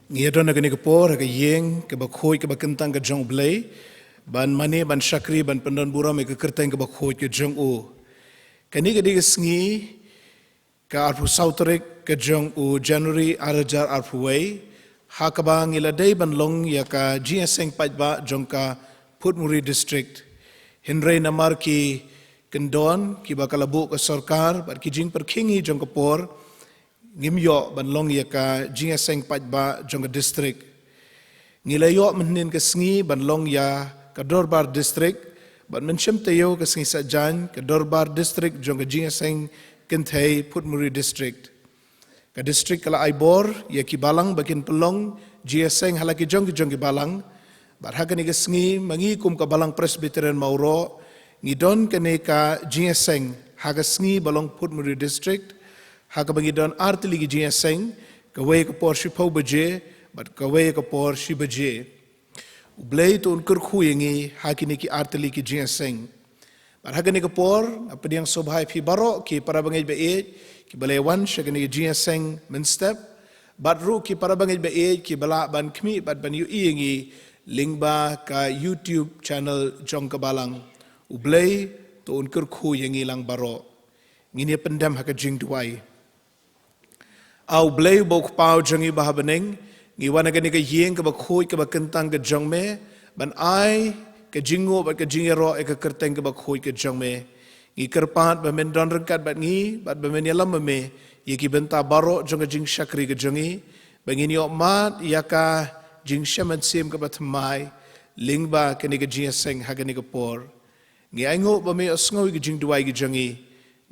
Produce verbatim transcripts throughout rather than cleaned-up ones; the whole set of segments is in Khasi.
Ngi ïa don ha kane ka por ha ka ïing kaba khuid kaba kyntang ka jong U Blei, ban mane, ban shakri, ban pyndon burom ïa ka kyrteng kaba khuid ka jong U. Kane ka dei ka sngi ka arphew saw tarik ka jong u January ar hajar arphew wei, ha kaba ngi la dei ban long ïa ka jingïaseng paidbah jong ka Phutmuri District. Hynrei namar ki kyndon kiba ka la buh ka sorkar bad ki jingpyrkhing hi jong ka por, ngim ïoh ban long ïa ka jingïaseng paidbah jong ka district. Ngi la ïoh mynhynnin ka sngi ban long ïa ka dorbar district, bad mynshem taïew ka sngi Saitjaiñ ka dorbar district jong ka jingïaseng kynthei Phutmuri District. Ka district ka la ai bor ïa ki balang ba kin pynlong jingïaseng ha la ki jong ki jong ki balang. Bad ha kane ka sngi ma ngi kum ka Balang Presbyterian Mawroh, ngi don kane ka jingïaseng ha ka sngi ba long Phutmuri District, ha kaba ngi don ar tylli ki jingïaseng, kawei ka por shiphew baje bad kawei ka por shi baje. U Blei to un kyrkhu ïa ngi ha kine ki ar tylli ki jingïaseng. Bad ha kane ka por nga pdiang sngewbha ïa phi baroh ki para bangeit ba ïeit kiba la wan sha kane ka jingïaseng mynstep, bad ruh ki para bangeit ba ïeit kiba lah ban khmih bad ban ïohi ïa ngi lyngba ka YouTube channel jong ka balang. U Blei to un kyrkhu ïa ngi lang baroh. Ngin ïa pyndem ha ka jingduwai. A U Blei uba U Kpa jong ngi uba ha bneng, ngi wan ha kane ka ïing kaba khuid kaba kyntang ka jong me, ban ai ka jingnguh bad ka jingïaroh ïa ka kyrteng kaba khuid ka jong me. Ngi kyrpad ba men don ryngkat bad ngi bad ba men ïalam ma me ïa ki bynta baroh jong ka jingshakri ka jong ngi, ba ngin ïoh mad ïa ka jingshem mynsiem kaba thymmai lyngba kane ka jingïaseng ha kane ka por. Ngi ainguh ba me ïohsngew ïa ki jingduwai ki jong ngi.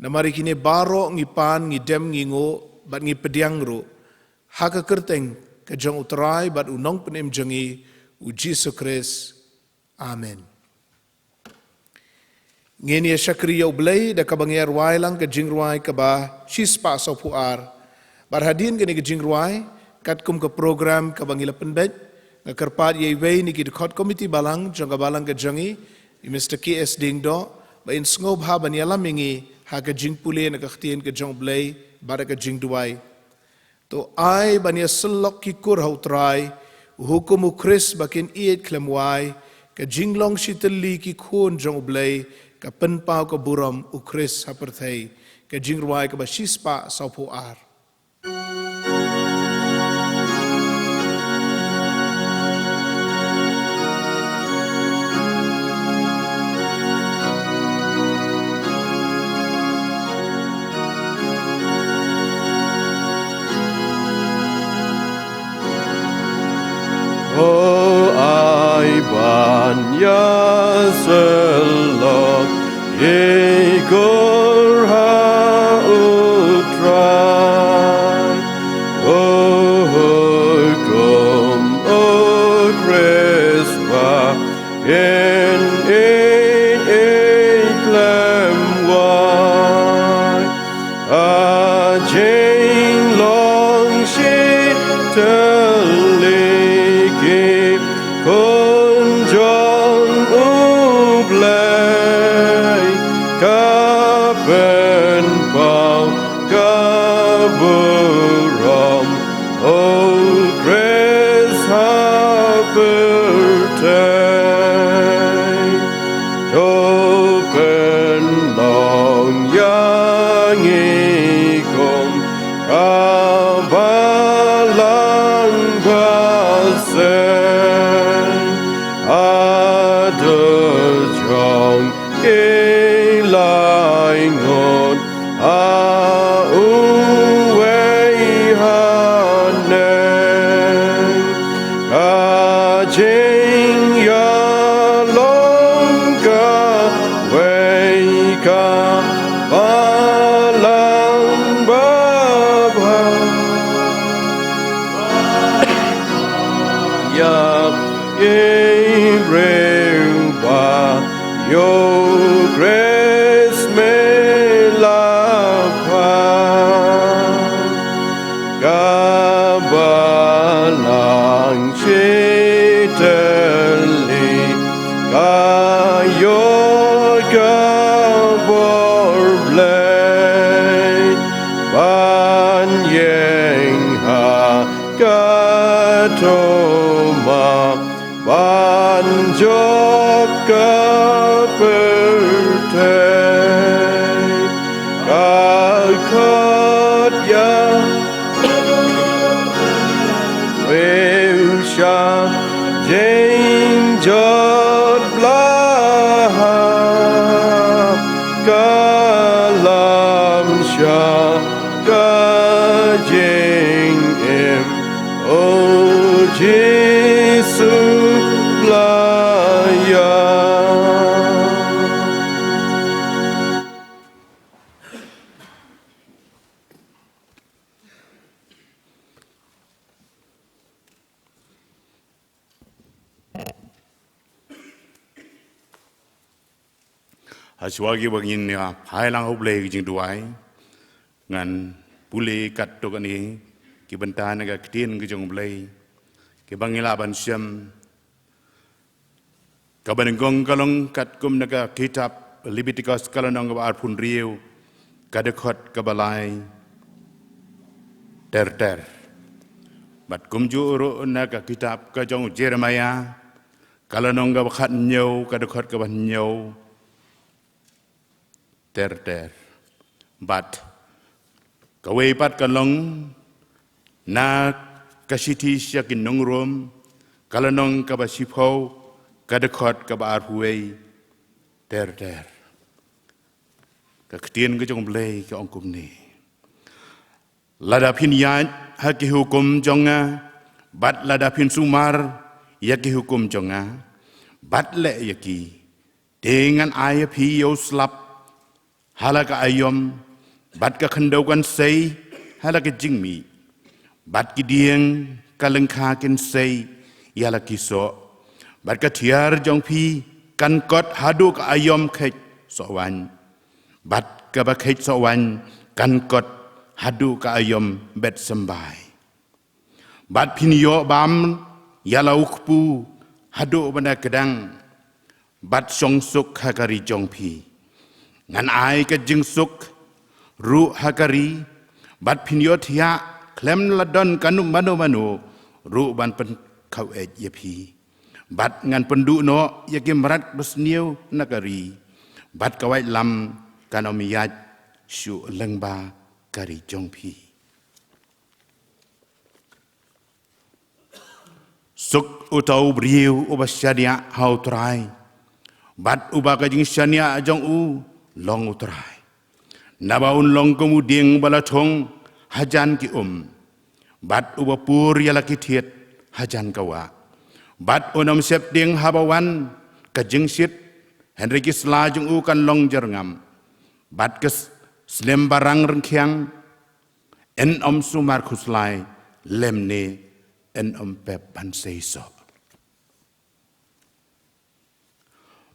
Namar ïa kine baroh ngi pan, ngi dem, ngi nguh bad ngi pdiang ruh ha ka kyrteng ka jong U Trai bad U Nongpynim jong ngi, U Jisu Khrist. Amen. Ngin ïa shakri ïa U Blei da kaba ngi ïa rwai lang ka jingrwai kaba shispah sawphew ar. Bad hadien kane ka jingrwai, katkum ka program kaba ngi la pynbeit, nga kyrpad ïa iwei na ki dkhot komiti balang jong ka balang ka jong ngi, i Mister K S Diengdoh, ba in sngewbha ban ïalam ïa ngi ha ka jingpule na ka ktien ka jong U Blei bad ka jingduwai. To ai ban ïasyllok ki kur ha U Trai, u hukum U Khrist ba kin ïeit khlem wai, ka jinglong shitylli ki khun jong U Blei, ka pynpaw ka burom U Khrist ha pyrthei. Ka jingrwai kaba shispah sawphew ar. O ai ban ïasyllok ki kur ha U Trai, u hukum U Khrist ba kin ïeit khlem wai. A jinglong shitylli ki khun jong U Blei, ka pynpaw ka burom U Khrist ha pyrthei. To pynlong ïa ngi kum ka balang ba seng, haduh jong ki lai ngut ha uwei haneng. Ka jingïalong kawei ka balang babha. Ïa ki briew ba ïa U Khrist me la phah. Ka balang shitylli ka ïoh ka bor Blei ban ïeng ha ka jop ka pyrthei, ka khot ïa u sha jingjot bha, ka lam sha ka jingim, o Jisu la ïa. Hashwa ki ba ngin ïa phai lang ha U Blei ki jingduwai, ngan pule katto katne ki bynta na ka ktien ka jong U Blei, ki ba ngi lah ban shem. Kaba nyngkong ka long katkum na ka kitab Leviticus ka lynnong kaba arphew hynriew, ka dkhot kaba lai ter ter. Bad kumjuh ruh na ka kitab ka jong Jeremiah, ka lynnong kaba khathynñiew, ka dkhot kaba hynñiew ter ter. Bad kawei pat ka long na ka shithi sha ki nong Rom, ka lynnong kaba shiphew, ka dkhot kaba arphew wei ter ter. Ka ktien ka jong U Blei ka ong kumne: Lada phin ïaid ha ki hukum jong nga, bad lada phin sumar ïa ki hukum jong nga, bad leh ïa ki, te ngan ai ïa phi ïa u slap ha la ka aïom, bad ka khyndew kan sei ha la ka jingmih, bad ki dieng ka lyngkha kin sei ïa la ki soh, bad ka thiar jong phi kan kot haduh ka aïom kheit sohwaiñ, bad kaba kheit sohwaiñ kan kot haduh ka aïom bet symbai. Bad phin ïoh bam ïa la u kpu haduh ban da kdang, bad shong suk ha ka ri jong phi. Ngan ai ka jingsuk ruh ha ka ri, bad phin ïoh thiah khlem la don kano mano mano ruh ban pynkhaweit ïa phi. Bad ngan pynduh noh ïa ki mrad basniew na ka ri, bad ka waitlam kan ym ïaid shuh lyngba ka ri jong phi. Suk uta u briew uba shaniah ha U Trai, bad uba ka jingshaniah jong u long U Trai. Naba un long kum u dieng ba la thung hajan ki um, bad uba pur ïa la ki thied hajan ka wah. Bad un ym sheptieng haba wan ka jingshit, hynrei ki sla jong u kan long jyrngam. Bad ka s-, snem ba rang ryngkhiang, yn ym sumar khuslai, lymne yn ym pep ban sei soh.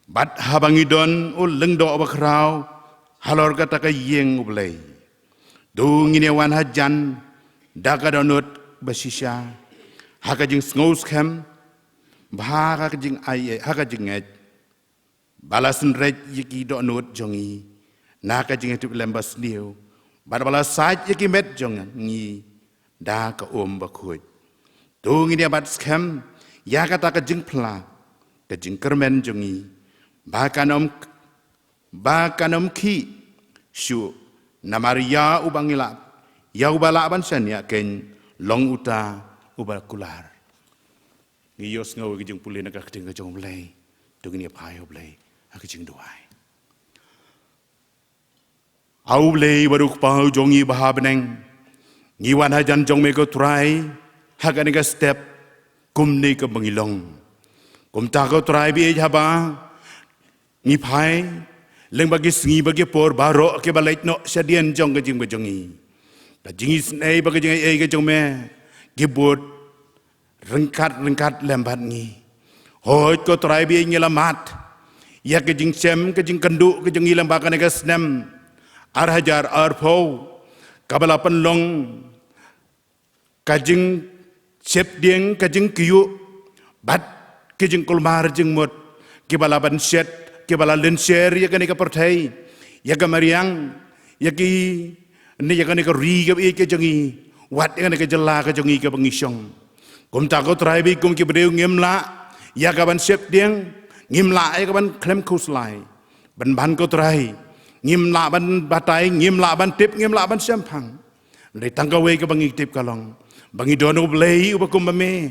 Bad haba ngi don u lyngdoh bakhraw halor kata ka ïing U Blei, to ngin ïa wan hajan da ka dohnud bashisha, ha ka jingsngewskhem, bad ha ka jingaiei, ha ka jingngeit, ba la synreit ïa ki dohnud jong ngi na ka jingïatiplem basniew, bad ba la sait ïa ki met jong ngi da ka um bakhuid. To ngin ïa bat skhem ïa kata ka jingphla, ka jingkyrmen jong ngi, ba kan ym, ba kan ym khih shuh, namar ïa uba ngi lah, ïa uba lah ban shaniah keiñ long uta uba kular. Ngi ïohsngew ïa ka jingpule na ka ktien ka jong U Blei. To ngin ïa phai ha U Blei ha ka jingduwai. A U Blei bad U Kpa jong ngi ba ha bneng, ngi wan hajan jong me ko Trai ha kane ka step, kumne kaba ngi long. Kumta ko Trai baieit, haba ngi phai lyngba ki sngi bad ki por baroh kiba leit noh shadien jong ka jingim ka jong ngi, ka jingisynei bad ka jingaiei ka jong me ki bud ryngkat ryngkat lem bad ngi. Hooid ko Trai baieit, ngi la mad ïa ka jingshem, ka jingkynduh ka jong ngi lyngba kane ka snem ar hajar arphew, kaba la pynlong ka jingsheptieng, ka jingkyiuh bad ka jingkulmar jingmut, kiba la ban shet, kiba la lynsher ïa kane ka pyrthei, ïa ka mariang, ïa ki, ne ïa kane ka ri kaba ïeit ka jong ngi, wat ïa kane ka jylla ka jong ngi kaba ngi shong. Kumta ko Trai baieit, kum ki briew ngim lah ïa ka ban sheptieng, ngim lah ïa ka ban khlem khuslai. Pynban ko Trai, ngim lah ban batai, ngim lah ban tip, ngim lah ban shemphang. Hynrei tang kawei kaba ngi tip ka long ba ngi don U Blei uba kum ba me,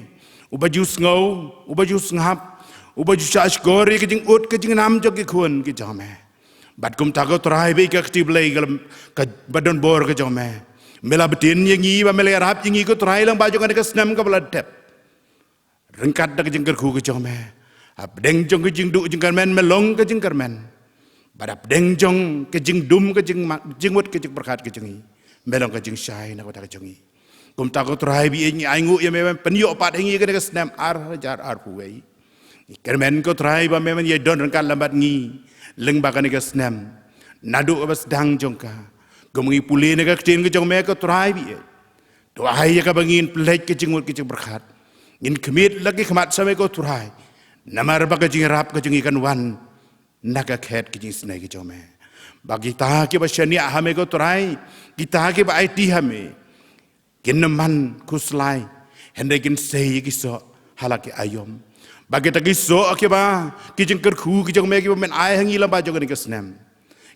uba ju sngew, uba ju sngap, uba ju shahshkor ïa ka jingud ka jingnam jong ki khun ki jong me. Bad kumta ko Trai ba ïa ka kti Blei ka lem, kaba don bor ka jong me, me la btin ïa ngi, ba me la ïarap ïa ngi ko Trai lyngba jong kane ka snem kaba la dep. Ryngkat da ka jingkyrkhu ka jong me, hapdeng jong ka jingduh jingkyrmen me long ka jingkyrmen. Bad hapdeng jong ka jingdum ka jingma-, jingmut ka jingpyrkhat ka jong ngi, me long ka jingshai na ka bynta ka jong ngi. Kumta ko Trai ba ïeit, ngi ainguh ïa me ban pynïoh pat ha ngi kane ka snem ar hajar arphew wei. Ngi kyrmen ko Trai ba me men ïa don ryngkat lem bad ngi lyngba kane ka snem, naduh kaba sdang jong ka. Kum ngi pule na ka ktien ka jong me ko Trai ba ïeit, to ai ïa kaba ngin pynleit ka jingmut ka jingpyrkhat, ngin khmied la ki khmat sha me ko Trai. Namar ba ka jingïarap ka jong ngi kan wan na ka khet ka jingisynei ka jong me. Ba kita kiba shaniah ha me ko Trai, kita kiba aiti ha me, kin ym man khuslai, hynrei kin sei ïa ki soh ha la ki aïom. Ba kita ki soh kiba, ki jingkyrkhu ki jong me kiba men ai ha ngi lyngba jong kane ka snem,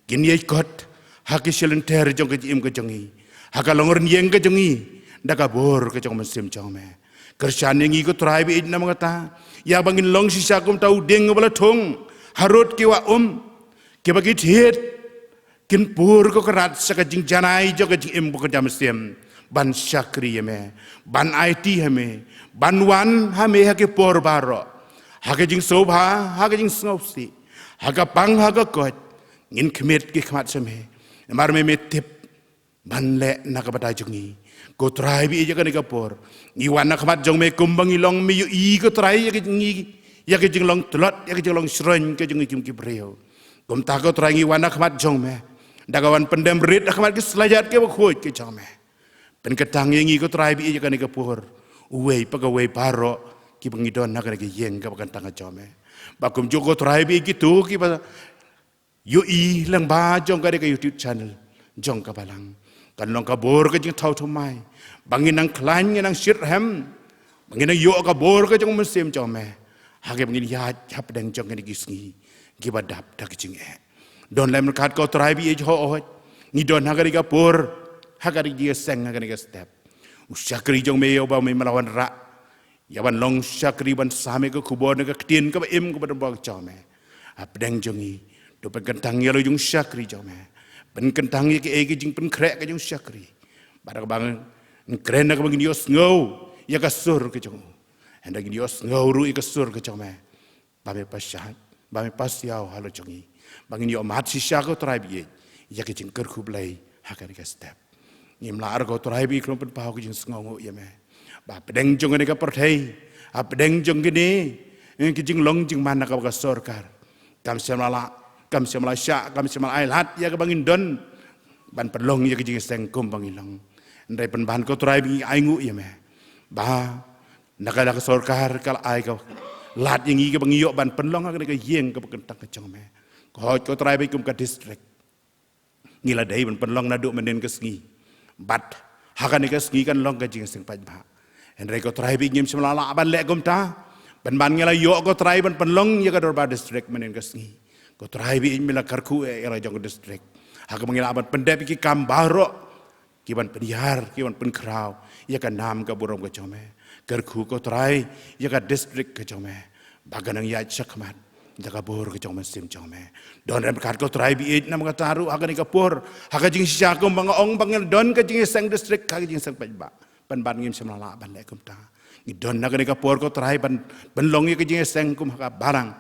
kin ïai kot ha ki shilynter jong ka jingim ka jong ngi, ha ka longrynïeng ka jong ngi, da ka bor ka jong u Mynsiem jong me. Kyrshan ïa ngi ko Trai ba ïeit namar kata, ïa ba ngin long shisha kumta u dieng uba la thung harud ki wah um, kiba ki thied kin pur ko krat sha ka jingjanai jong ka jingim bad ka jingmynsiem, ban shakri ïa me, ban aiti ha me, ban wan ha me ha ki por baroh, ha ka jingsngewbha, ha ka jingsngewsih, ha ka pang, ha ka koit. Ngin khmied ki khmat sha me, namar me me tip ban leh na ka bynta jong ngi. Ko Trai ba ïeit, ïa kane ka por ngi wan na khmat jong me kumba ngi long, me ïohi ko Trai ïa ka jing ngi, ïa ka jinglong tlot, ïa ka jinglong shroiñ ka jong ngi kum ki briew. Kumta ko Trai ngi wan na khmat jong me da ka wan pyndem rit ha khmat ki slajat kiba khuid ki jong me. Pynkyntang ïa ngi ko Trai ba ïeit, ïa kane ka por, uwei pa kawei baroh kiba ngi don ha kane ka ïing kaba kyntang ka jong me. Ba kumjuh ko Trai ba ïeit, kito kiba ïohi lyngba jong kane ka YouTube channel jong ka Balang, kan long ka bor ka jingthaw thymmai, ba ngin nang khlaiñ, ngin nang shitrhem, ba ngin nang ïoh ka bor ka jong u Mynsiem jong me ha kaba ngin ïaid hapdeng jong kine ki sngi kiba dap da ka jingeh. Don lem ryngkat ko Trai ba ïeit, hooid, ngi don ha kane ka por, ha kane ka jingïaseng, ha kane ka step. U shakri jong me ïa uba me la wanrah ïa ban long shakri ban sam ïa ka khubor na ka ktien kaba im kaba don bor ka jong me hapdeng jong ngi. To pynkyntang ïa la u jong u shakri jong me, pynkyntang ïa kaei ka jingpynkhreh ka jong u shakri. Bad kaba ngin kren, kaba ngin ïohsngew ïa ka sur ka jong u, hynda ngin ïohsngew ruh ïa ka sur ka jong me, ba me pynshai, ba me pynsiaw halor jong ngi, ba ngin ïoh mad shisha ko Trai ba ïeit, ïa ka jingkyrkhu Blei ha kane ka step. Ngim lah ruh ko Trai ba ïeit, khlem pynpaw ka jingsngewnguh ïa me ba hapdeng jong kane ka pyrthei, hapdeng jong kine, eh, ki jinglong jingman na kaba ka sorkar, kam shym la lah, kam shym la shah, kam shym la ai lad ïa kaba ngin don ban pynlong ïa ka jingïaseng kumba ngi long. Hynrei pynban ko Trai ba ngi ainguh ïa me ba na ka la ka sorkar ka la ai ka lad ïa ngi kaba ngi ïoh ban pynlong ha kane ka ïing kaba kyntang ka jong me. Ko hooid ko Trai ba ïeit, kum ka district ngi la dei ban pynlong naduh mynnin ka sngi, bad ha kane ka sngi kan long ka jingïaseng paidbah. Hynrei ko Trai ba ïeit, ngim shym la lah ban leh kumta. Pynban ngi la ïoh ko Trai ban pynlong ïa ka dorbar district mynnin ka sngi. Ko Trai ba ïeit, me la kyrkhu ïa la jong ka district ha kaba ngi lah ban pyndep ïa ki kam baroh ki ban pynïar, ki ban pynkhraw ïa ka nam ka burom ka jong me. Kyrkhu ko Trai ïa ka district ka jong me ba kan nang ïaid shakhmat da ka bor ka jong u Mynsiem jong me. Don ryngkat ko Trai ba ïeit, namar kata ruh ha kane ka por, ha ka jingshisha kumba nga ong, ba ngi don ka jingïaseng district, ka jingïaseng paidbah, pynban ngim shym la lah ban leh kumta. Ngi don ha kane ka por ko Trai ban pynlong ïa ka jingïaseng kum ha ka Balang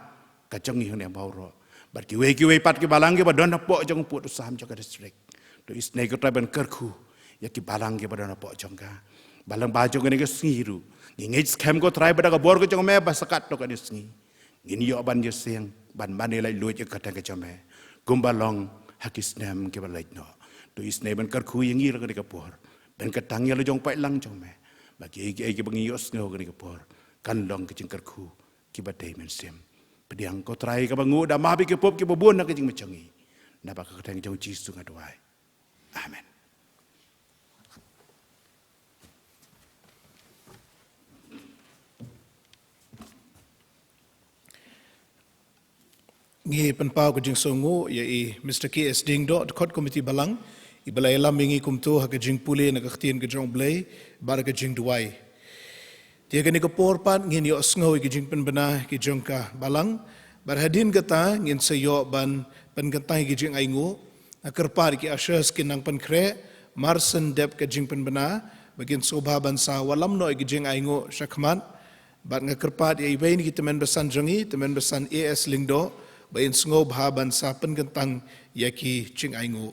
ka jong ngi hangne baroh, bad kiwei kiwei pat ki Balang kiba don hapoh jong u pud u sam jong ka district. To isynei ko Trai ban kyrkhu ïa ki Balang kiba don hapoh jong ka. Balang, ba jong kane ka sngi ruh ngi ngeit skhem ko Trai ba da ka bor ka jong me ba sa katto katne sngi ngin ïoh ban ïaseng, ban mane laitluid ïa ka kyrteng ka jong me kumba long ha ki snem kiba la leit noh. To isynei ban kyrkhu ïa ngi ruh kane ka por, ban kyntang ïa la jong u paidlang jong me, ba kiei kiei kiba ngi ïohsngew kane ka por kan long ka jingkyrkhu kiba dei mynsiem. Pdiang ko Trai kaba nguh da map ïa ki pop kiba bun na ka jingma jong ngi, naba ka kyrteng jong u Jisu nga duwai. Amen. Ngi pynpaw ka jingsngewnguh ïa i Mister K S Diengdoh, dkhot komiti balang, iba la ïalam ïa ngi kumto ha ka jingpule na ka ktien ka jong U Blei bad ka jingduwai. Te ha kane ka por pat ngin ïohsngew ïa ki jingpynbna ki jong ka balang, bad hadien kata ngin sa ïoh ban pynkyntang ïa ki jingainguh. Nga kyrpad ïa ki ushers kin nang pynkhreh marshen dep ka jingpynbna, ba kin sngewbha ban sa wallam noh ïa ki jingainguh shakhmat. Bad nga kyrpad ïa iwei na ki tymmen basan jong ngi, tymmen basan A S Lyngdoh, ba in sngewbha ban sa pynkyntang ïa ki jingainguh.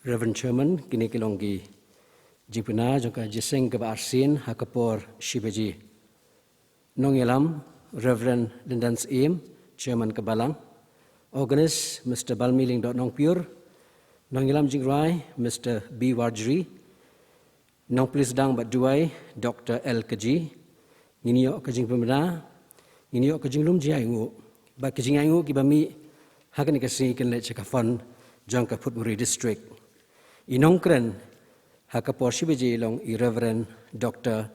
Reverend Chairman, kine ki long ki jingpynbna jong ka jingïaseng kaba arsien ha ka por shi baje. Nongïalam, Reverend Lyndan Syiem, Chairman ka balang. Organist, Mister Balmi Lyngdoh Nongpyiur. Nongïalam jingrwai, Mister B Warjri. Nongpyllun sdang bad duwai, Doctor L Kyrjai. Ngin ïoh ka jingpynbna, ngin ïoh ka jinglum jingainguh, bad ka jingainguh kiba mih ha kane ka sngi kin leit sha ka fund jong ka Phutmuri District. I nongkren ha ka por shi baje long i Reverend Doctor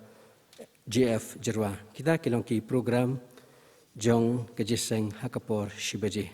J F Jyrwa. Kita ki long ki program jong ka jingïaseng ha ka por shi baje.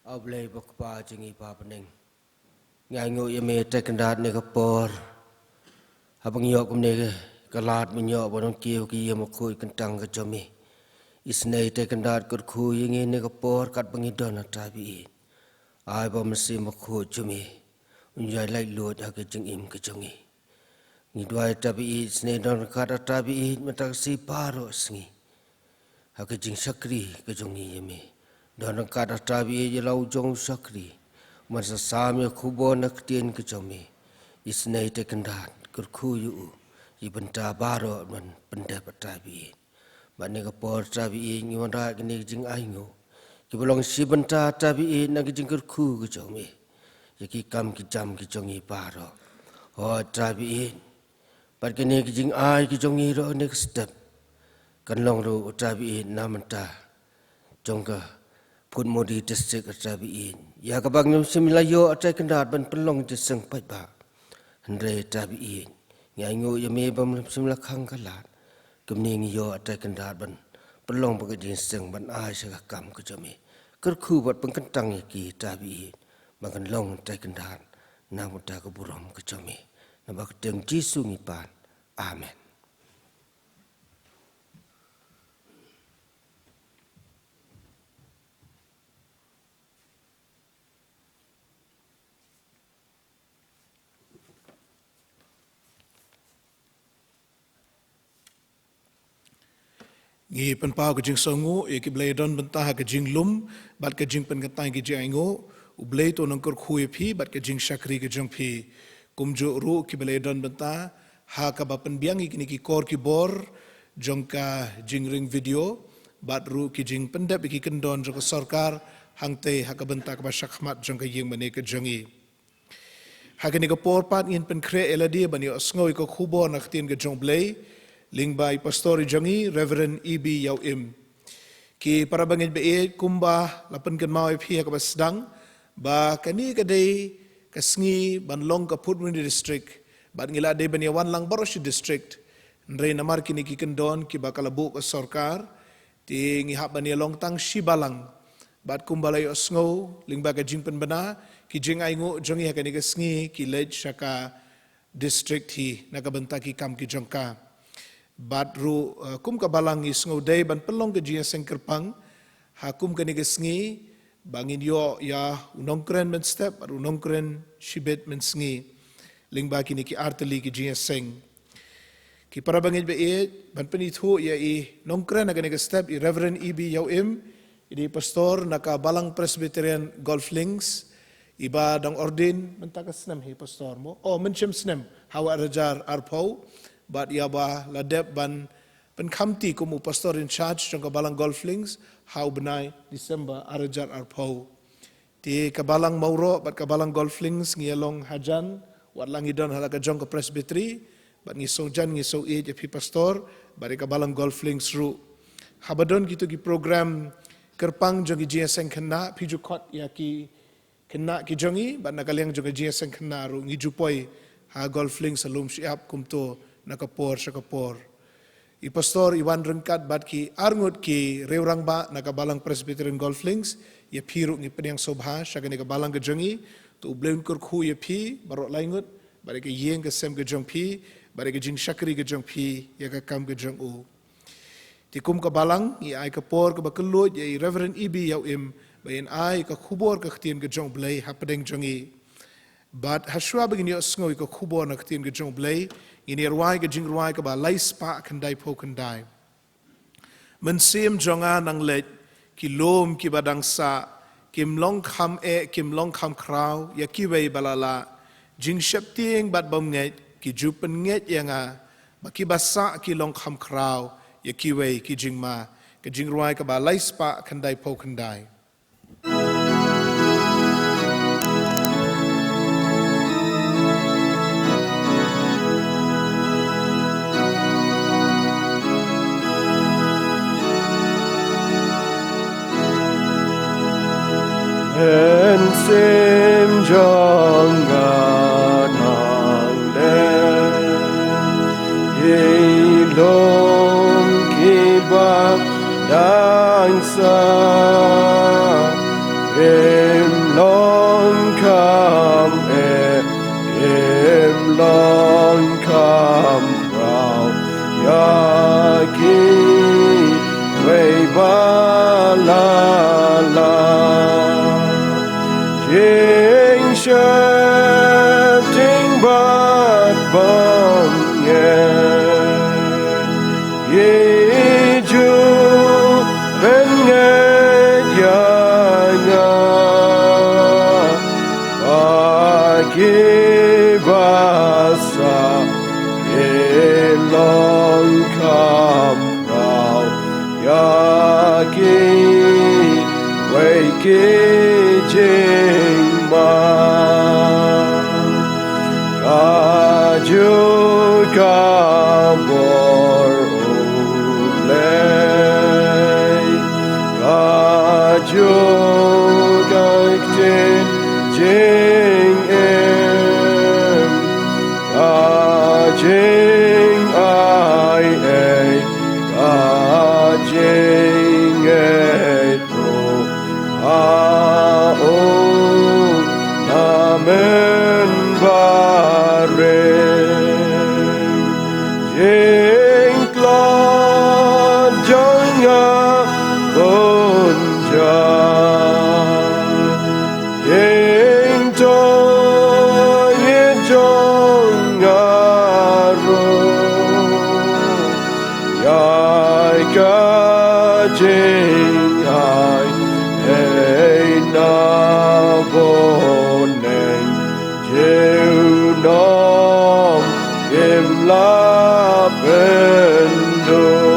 A Blei ba Kpa jong ngi ba ha bneng, ngi ainguh ïa me Trai Kynrad ïa kane ka por, haba ngi ïoh kumne ka lad ban ïoh ban wan kiew ki ïa ma khuid kyntang ka jong me. Isynei Trai Kynrad kyrkhu ïa ngi ïa kane ka por katba ngi don, a Trai baieit. Ai ba u Mynsiem Bakhuid jong me un ïai laitluid ha ka jingim ka jong ngi. Ngi duwai, a Trai baieit, isynei don ryngkat, a Trai baieit, mynta ka sngi baroh sngi ha ka jingshakri ka jong ngi ïa me. Don ryngkat, a Trai baieit, ïa la u jong u shakri, man sa sam ïa ka khubor na ka ktien ka jong me. Isynei Trai Kynrad kyrkhu ïa u, ïa bynta baroh ban pyndep, a Trai baieit. Bad ïa kane ka por, a Trai baieit, ngi wanrah ïa kine ki jingainguh kiba long shi bynta, a Trai baieit, na ka jingkyrkhu ka jong me ïa ki kam ki jam ki jong ngi baroh. Hooid, a Trai baieit, bad kine ki jingai ki jong ngi ruh ha kane ka step kan long ruh, a Trai baieit, na bynta jong ka Phutmuri District, a Trai baieit, ïa kaba ngim shym la ïoh, a Trai Kynrad, ban pynlong jingïaseng paidbah. Hynrei, a Trai baieit, ngi ainguh ïa me ba ngim shym la khang ka lad. Kumne ngi ïoh, a Trai Kynrad, ban pynlong bad ka jingïaseng ban ai sha ka kam ka jong me. Kyrkhu bad pynkyntang ïa ki, a Trai baieit, ba kan long, a Trai Kynrad, na ka bynta ka burom ka jong me. Namar kyrteng Jisu ngi pan. Amen. Ngi pynpaw ka jingsngewnguh ïa kiba la ïadon bynta ha ka jinglum bad ka jingpynkyntang ki jingainguh. U Blei to nongkyrkhu ïa phi bad ka jingshakri ka jong phi. Kumjuh ruh kiba la ïadon bynta ha kaba pynbiang ïa kine ki kor ki bor jong ka jingring video, bad ruh ki jingpyndep ïa ki kyndon jong ka sorkar hangtei ha ka bynta kaba shakhmat jong ka ïingmane ka jong ngi. Ha kane ka por pat ngin pynkhreh ïa lade ban ïohsngew ïa ka khubor na ka ktien ka jong U Blei lyngba i pastor jong ngi, Reverend E B Ïawim. Ki para bangeit ba ïeit, kumba la pynkynmaw ïa phi ha kaba sdang, ba kane ka dei ka sngi ban long ka Phutmuri District, bad ngi la dei ban ïawan lang baroh shi district. Hynrei namar kine ki kyndon kiba ka la buh ka sorkar, te ngi hap ban ïalong tang shi balang. Bad kumba la ïohsngew lyngba ka jingpynbna, ki jingainguh jong ngi ha kane ka sngi ki leit sha ka district hi na ka bynta ki kam ki jong ka. Bad ruh, eh, kum ka balang ngi sngewdei ban pynlong ka jingïaseng kyrpang ha kum kane ka sngi, ba ngin ïoh ïa u nongkren mynstep bad u nongkren shibit mynsngi lyngba kine ki artylli ki jingïaseng. Ki para bangeit ba ïeit, ban pynithuh ïa i nongkren ha kane ka step, i Reverend E B Ïawim, I dei pastor na ka Balang Presbyterian Golf Links, iba dang ordain mynta ka snem hi pastor mo. Oh, mynshem snem, ha u ar hajar arphew, bad iba la dep ban pynkhamti kum u pastor in charge jong ka Balang Golf Links, ha u bnai December ar hajar arphew. Te ka Balang Mawroh bad ka Balang Golf Links ngi ïa long hajan, wat la ngi don ha la ka jong ka Presbytery, bad ngi sngewjan ngi sngewïeit ïa phi pastor, bad ïa ka Balang Golf Links ruh. Haba don kito ki program kyrpang jong ki jingïaseng khynnah, phi ju khot ïa ki khynnah ki jong ngi, bad na ka liang jong ki jingïaseng khynnah ruh ngi ju poi ha Golf Links ha Lumshyiap kumto na ka por sha ka por. I pastor i wan ryngkat bad ki arngut ki rangbah na ka Balang Presbyterian Golf Links, ïa phi ruh ngi pdiang sngewbha sha kane ka balang ka jong ngi, to U Blei un kyrkhu ïa phi baroh laingut, bad ïa ka ïing ka sem ka jong phi, bad ïa ka jingshakri ka jong phi ïa ka kam ka jong u. Te kum ka balang, ngi ai ka por kaba kylluid ïa i Reverend E B Ïawim, ba in ai ka khubor ka ktien ka jong U Blei hapdeng jong ngi. Bad hashwa ba ngin ïohsngew ïa ka khubor na ka ktien ka jong U Blei, ngin ïa rwai ka jingrwai kaba lai spah khyndai phew khyndai. Mynsiem jong nga nang leit, ki lum kiba dang sah, kim long kham eh, kim long kham khraw ïa kiwei ba la lah. Jingsheptieng bad bymngeit ki ju pynngeit ïa nga, ba kiba sah ki long kham khraw ïa kiwei ki jingma. Ka jingrwai kaba lai spah khyndai phew khyndai. Mynsiem jong nga nang leh, ki lum kiba dang sah, kim long kham eh, kim long kham khraw ïa kiwei ba la lah. Jingsheptieng bad bymngeit ki ju pynngeit ïa nga, ba kiba sah ki long kham khraw ïa kiwei ki jingma. Kajuh ka bor U Blei, kajuh ka ktien jingim, ka jingai ei, ka jingngeit ruh ha u na mynbarim. Jingtlot jong nga bun jait, jingthoh ïeit jong nga ruh, ïa ka jingai ei na bneng, junom im lah pynduh.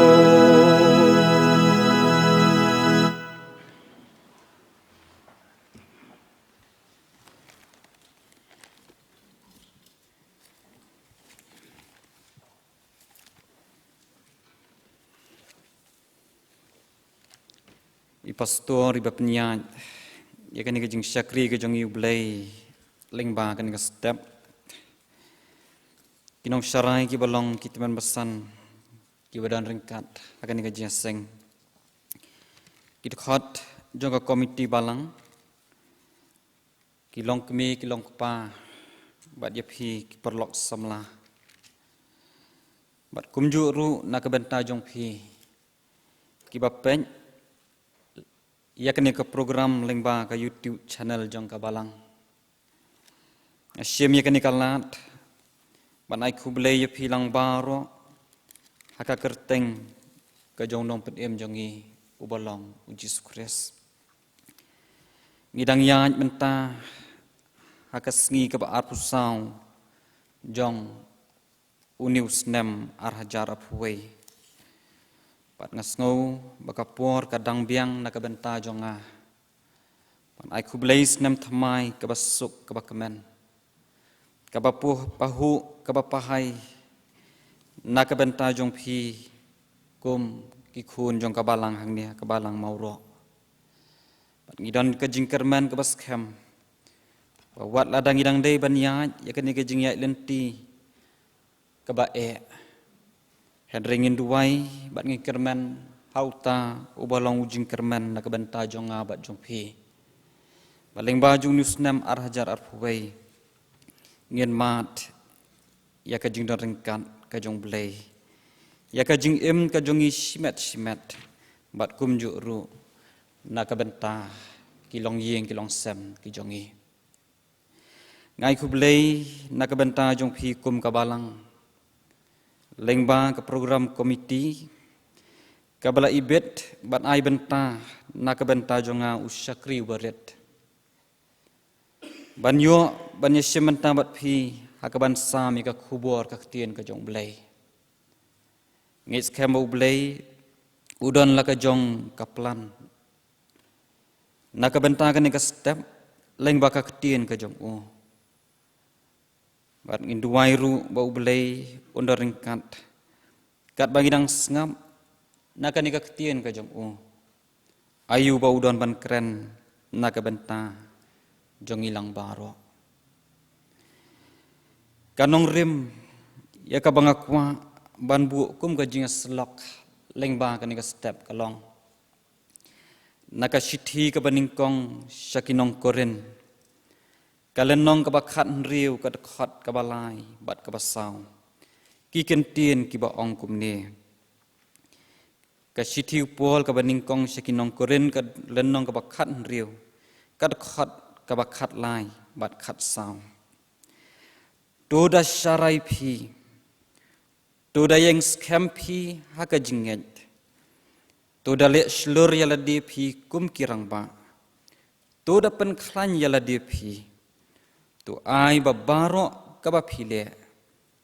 I pastor iba pynïaid ïa kane ka jingshakri ka jong i U Blei lyngba kane ka step. Ki nongsharai kiba long ki tymmen basan kiba don ryngkat ha kane ka jingïaseng. Ki dkhot jong ka komiti balang, ki longkmie ki longkpa, bad ïa phi ki paralok samla. Bad kumjuh ruh na ka bynta jong phi kiba peit ïa kane ka program lyngba ka YouTube channel jong ka balang. Nga shim ïa kane ka lad ban ai khublei ïa phi lang baroh ha ka kyrteng ka jong u Nongpynim jong ngi, uba long u Jisu Khrist. Ngi dang ïaid mynta ha ka sngi kaba arphew saw jong une u snem ar hajar arphew wei. Bad nga sngew ba ka por ka dang biang na ka bynta jong nga ban ai khublei snem thymmai kaba suk kaba kmen, kaba puh pahuh kaba pahai na ka bynta jong phi kum ki khun jong ka balang hangne, ka balang Mawroh. Bad ngi don ka jingkyrmen kaba skhem ba wat lada ngi dang dei ban ïaid ïa kane ka jingïaid lynti kaba eh, hynrei ngin duwai bad ngin kyrmen ha uta uba long u jingkyrmen na ka bynta jong nga bad jong phi, ba lyngba jong une u snem ar hajar arphew wei ngin mad ïa ka jingdon ryngkat ka jong U Blei, ïa ka jingim ka jong ngi shimet shimet, bad kumjuh ruh na ka bynta ki longïing ki longsem ki jong ngi. Nga ai khublei na ka bynta jong phi kum ka balang, lyngba ka program committee kaba la ibit bad ai bynta na ka bynta jong nga u shakri uba rit, ban ïoh ban ïashim bynta bad phi ha kaban sam ïa ka khubor ka ktien ka jong U Blei. Ngi skhem ba U Blei u don la ka jong ka plan na ka bynta kane ka step lyngba ka ktien ka jong u. Bad ngin duwai ruh ba U Blei un don ryngkat katba ngi dang sngap na kane ka ktien ka jong u. Aïu ba u don ban kren na ka bynta jong ngi lang baroh. Ka nongrim ïa kaba nga kwah ban buh kum ka jingïasyllok lyngba kane ka step ka long na ka shithi kaba nyngkong sha ki nong Korinth, ka lynnong kaba khathynriew, ka dkhot kaba lai bad kaba saw. Ki kyntien kiba ong kumne. Ka shithi u Paul kaba nyngkong sha ki nong Korinth, ka lynnong kaba khathynriew, ka dkhot kaba khatlai bad khatsaw. To da sharai phi, to da ïeng skhem phi ha ka jingngeit, to da leh shlur ïa lade phi kum ki rangbah, to da pynkhlaiñ ïa lade phi, to ai ba baroh kaba phi leh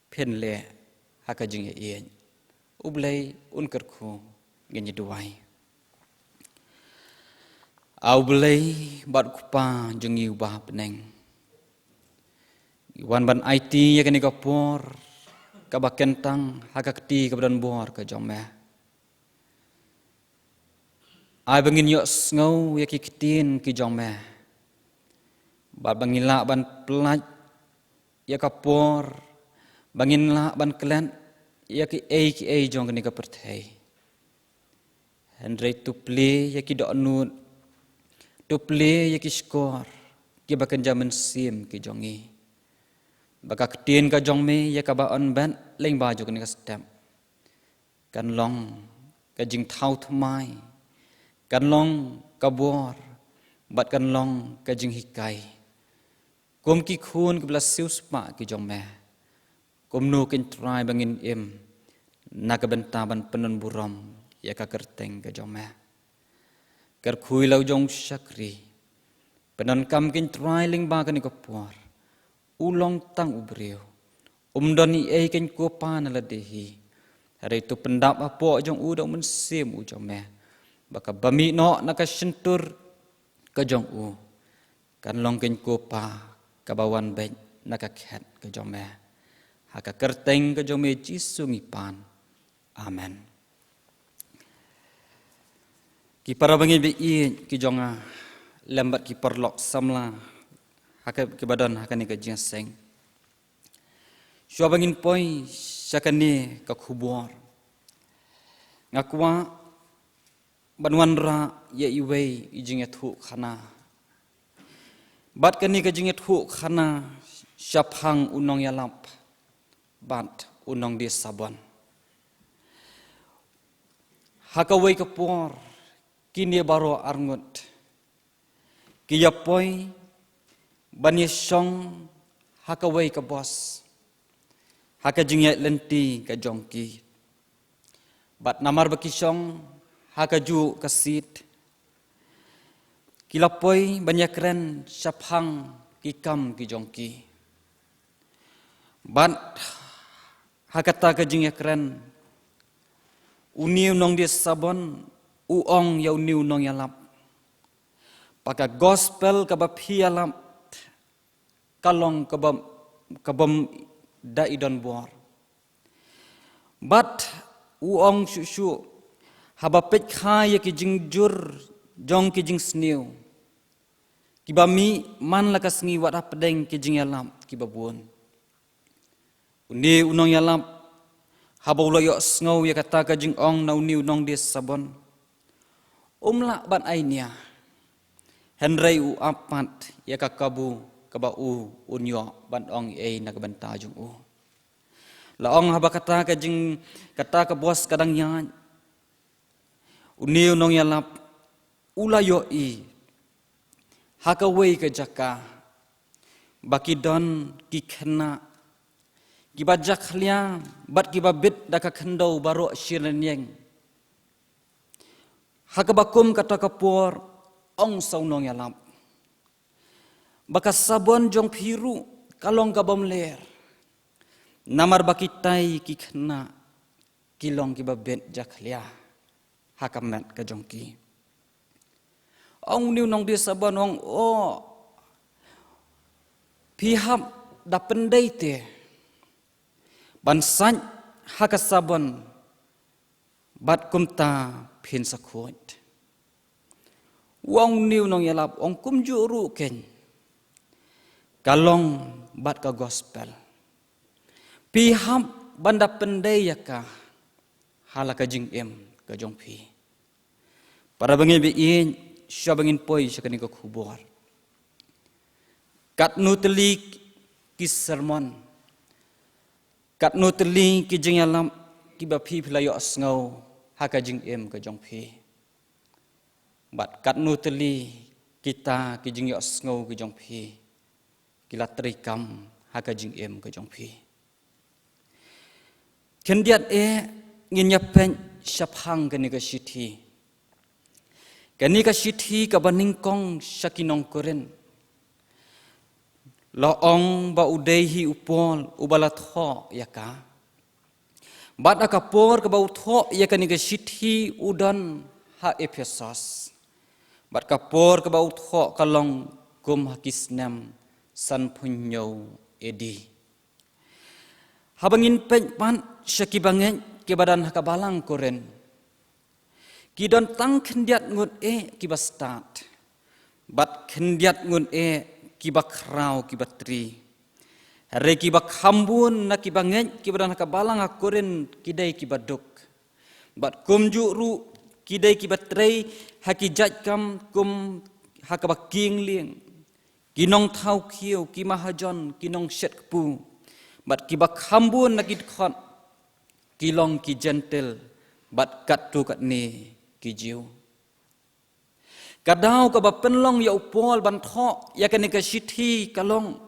phin leh ha ka jingïaieit. U Blei un kyrkhu. Ngin ïa duwai. A U Blei bad U Kpa jong ngi uba ha bneng, ngi wan ban aiti ïa kane ka por kaba kyntang ha ka kti kaba don bor ka jong me. Ai ba ngin ïohsngew ïa ki ktien ki jong me, bad ba ngin lah ban pyllait ïa ka por, ba ngin lah ban klet ïa kiei kiei jong kane ka pyrthei. Hynrei to plie ïa ki dohnud, to plie ïa ki shkor kiba kynja mynsiem ki jong ngi, ba ka ktien ka jong me ïa kaba yn beh lyngba jong kane ka step kan long ka jingthaw thymmai, kan long ka bor, bad kan long ka jinghikai. Kum ki khun kiba la siewspah ki jong me, kumno, ko Trai, ba ngin im na ka bynta ban pyndonburom ïa ka kyrteng ka jong me? Kyrkhu ïa la u jong u shakri. Pyndonkam, ko Trai, lyngba kane ka por. U long tang u briew, um don ei ei, ko Pa, na lade hi. Hynrei to pyndap hapoh jong u da u Mynsiem u jong me, ba kaba mih noh na ka shyntur ka jong u kan long, ko Pa, kaba wan beit na ka khet ka jong me. Ha ka kyrteng ka jong me Jisu ngi pan. Amen. Ki para bangeit ba ïeit ki jong nga, lem bad ki paralok samla ha ka, kiba don ha kane ka jingïaseng. Shuwa ba ngin poi sha kane ka khubor, nga kwah ban wanrah ïa iwei i jingïathuhkhana. Bad kane ka jingïathuhkhana shaphang u nongïalap bad u nongdie sabon. Ha kawei ka por, kine baroh arngut ki ïa poi ban ïa shong ha kawei ka bos ha ka jingïaid lynti ka jong ki. Bad namar ba ki shong ha kajuh ka seat, ki la poi ban ïakren shaphang ki kam ki jong ki. Bad ha kata ka jingïakren, une u nongdie sabon u ong ïa une u nongïalap, ba ka gospel kaba phi ïalap ka long kaba, kaba ym da i don bor. Bad u ong shuh shuh, haba peit kha ïa ki jingjur jong ki jingsniew kiba mih man la ka sngi wat hapdeng ki jingïalap kiba bun. Une u nongïalap, haba u la ïohsngew ïa kata ka jingong na une u nongdie sabon, um lah ban ai nia, hynrei u ap pat ïa ka kabu kaba u un ïoh ban ong ei na ka bynta jong u. La ong haba kata ka jing, kata ka bos ka dang ïaid, une u nongïalap u la ïohi ha kawei ka jaka ba ki don ki khynnah kiba jakhlia bad kiba bit da ka khyndew baroh shi rynïeng. Ha kaba kum kata ka por, ong sa u nongïalap ba ka sabon jong phi ruh ka long kaba ym ler, namar ba kitai ki khynnah ki long kiba bit jakhlia ha ka met ka jong ki. Ong une u nongdie sabon, ong, o, phi hap da pyndei te ban sait ha ka sabon, bad kumta phin sa khuid. Ong une u nongïalap, ong kumjuh ruh keiñ, ka long bad ka gospel. Phi hap ban da pyndei ïa ka ha la ka jingim ka jong phi. Para bangeit ba ïeit, sha ba ngin poi sha kane ka khubor, katno tylli ki sermon, katno tylli ki jingïalap kiba phi phi la ïohsngew ha ka jingim ka jong phi. Bad katno tylli kita ki jingïohsngew ki jong phi ki la treikam ha ka jingim ka jong phi. Khyndiat eh ngin ïa peit shaphang kane ka shithi. Kane ka shithi kaba nyngkong sha ki nong Korinth, la ong ba u dei hi u Paul uba la thoh ïa ka. Bad ha ka por kaba u thoh ïa kane ka shithi u don ha Ephesos. Bad ka por kaba u thoh ka long kum ha ki snem sanphew hynñiew A D. Haba ngin peit pat sha ki bangeit kiba don ha ka balang Korinth, ki don tang khyndiat ngut eh kiba stad, bad khyndiat ngut eh kiba khraw kiba tri. Hynrei kiba kham bun na ki bangeit kiba don ha ka balang ha Korinth ki dei kiba duk, bad kumjuh ruh ki dei kiba trei ha ki jait kam kum ha kaba kieng lieng, ki nongthaw khiew, ki mahajon, ki nongshet kpu. Bad kiba kham bun na ki dkhot ki long ki Jentil, bad katto katne ki Jiw. Ka daw kaba pynlong ïa u Paul ban thoh ïa kane ka shithi ka long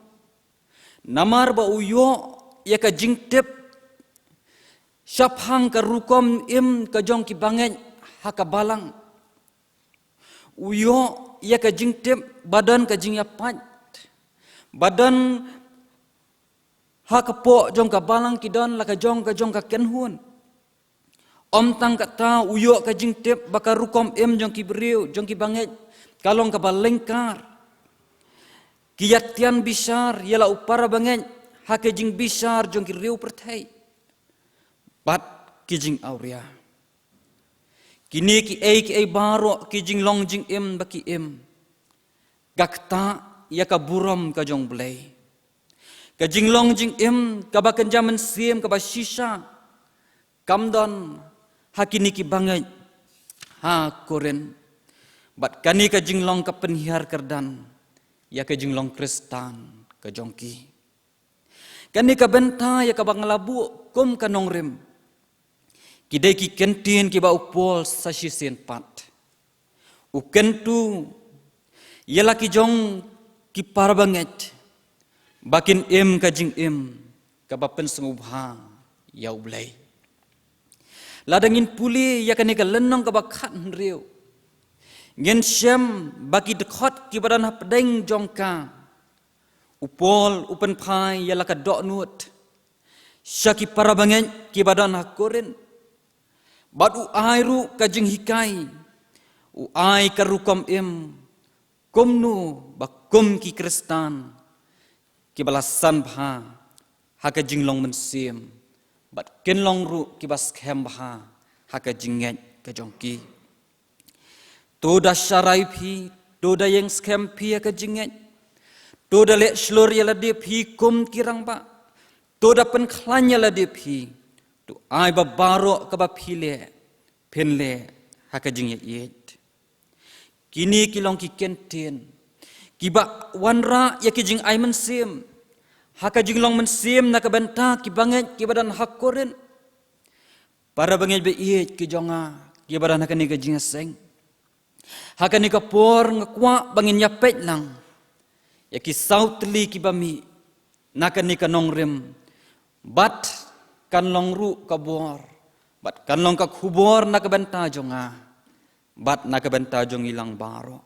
namar ba u ïoh ïa ka jingtip shaphang ka rukom im ka jong ki bangeit ha ka balang. U ïoh ïa ka jingtip ba don ka jingïapait, ba don ha ka pok jong ka balang ki don la ka jong ka jong ka kynhun. Ym tang kata, u ïoh ka jingtip ba ka rukom im jong ki briew, jong ki bangeit, ka long kaba lyngkar. Ki ïa tian bishar ïa la u para bangeit ha ka jingbishar jong ki riew pyrthei bad ki jingawria. Kine kiei kiei baroh ki jinglong jingim ba ki im ka ktah ïa ka burom ka jong U Blei. Ka jinglong jingim kaba kynja mynsiem kaba shisha kam don ha kine ki bangeit ha Korinth. Bad kane ka jinglong ka pynhiar kyrdan ïa ka jinglong Khristan ka jong ki. Kane ka bynta ïa kaba nga la buh kum ka nongrim. Ki dei ki kyntien kiba u Paul sa shisien pat u kyntu ïa la ki jong ki para bangeit ba kin im ka jingim kaba pynsngewbha ïa U Blei. Lada ngin pule ïa kane ka lynnong kaba khathynriew, ngin shem ba ki dkhot kiba don hapdeng jong ka, u Paul u pynphai ïa la ka dohnud sha ki parabangeit kiba don ha Korinth. Bad u ai ruh ka jinghikai, u ai ka rukom im, kumno ba kum ki Khristan kiba la san bha ha ka jinglong mynsiem, bad kin long ruh kiba skhem bha ha ka jingngeit ka jong ki. To da sharai phi, to da ïeng skhem phi ha ka jingngeit. To da leh shlur ïa lade phi kum ki rangbah. To da pynkhlaiñ ïa lade phi. To ai ba baroh kaba phi leh, phin leh ha ka jingïaieit. Kine ki long ki kyntien kiba wanrah ïa ki jingai mynsiem ha ka jinglong mynsiem na ka bynta ki bangeit kiba don ha Korinth. Parabangeit ba ïeit ki jong nga kiba don ha kane ka jingïaseng, ha kane ka por nga kwah ba ngin ïapeit lang ïa ki saw tylli kiba mih na kane ka nongrim, bad kan long ruh ka bor, bad kan long ka khubor na ka bynta jong nga, bad na ka bynta jong ngi lang baroh.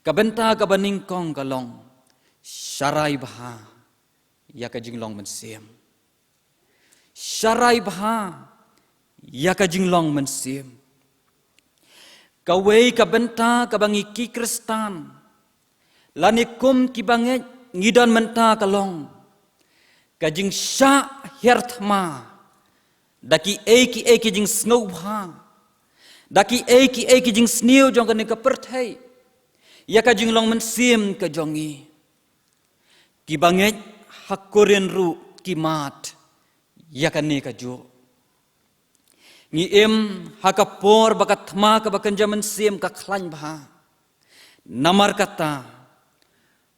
Ka bynta kaba nyngkong ka long, sharai bha ïa ka jinglong mynsiem. Sharai bha ïa ka jinglong mynsiem. Kawei ka bynta kaba ngi ki Khristan, lane kum ki bangeit, ngi don mynta ka long ka jingshah hiar thma da kiei kiei ki jingsngewbha, da kiei kiei ki jingsniew jong kane ka pyrthei ïa ka jinglong mynsiem ka jong ngi. Ki bangeit ha Korinth ruh ki mad ïa kane kajuh. Ngi im ha ka por ba ka thma kaba kynja mynsiem ka khlaiñ bha. Namar kata,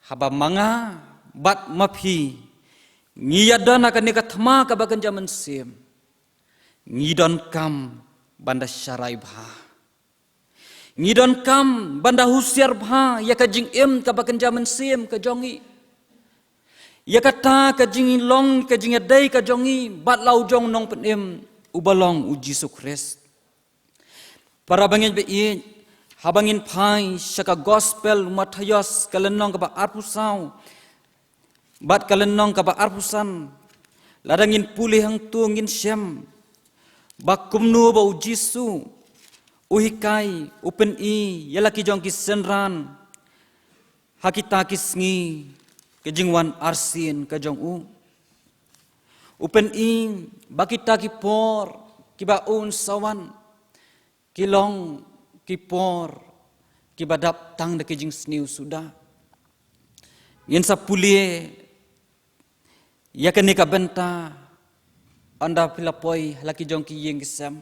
haba ma nga bad ma phi ngi ïadon ha kane ka thma kaba kynja mynsiem, ngi donkam ban da sharai bha. Ngi donkam ban da husiar bha ïa ka jingim kaba kynja mynsiem ka jong ngi, ïa kata ka jinglong, ka jingïadei ka jong ngi bad la u jong u Nongpynim uba long u Jisu Khrist. Parabangeit ba ïeit, haba ngin phai sha ka Gospel u Mathaios ka lynnong kaba arphew saw bad ka lynnong kaba arphew san, lada ngin pule hangto ngin shem ba kumno ba u Jisu u hikai, u pyni ïa la ki jong ki synran ha kita ki sngi ka jingwan arsien ka jong u. U pyni ba kita ki por kiba un sa wan ki long ki por kiba dap tang da ki jingsniew suda. Ngin sa pule ïa kane ka bynta ynda phi la poi ha la ki jong ki ïing ki sem.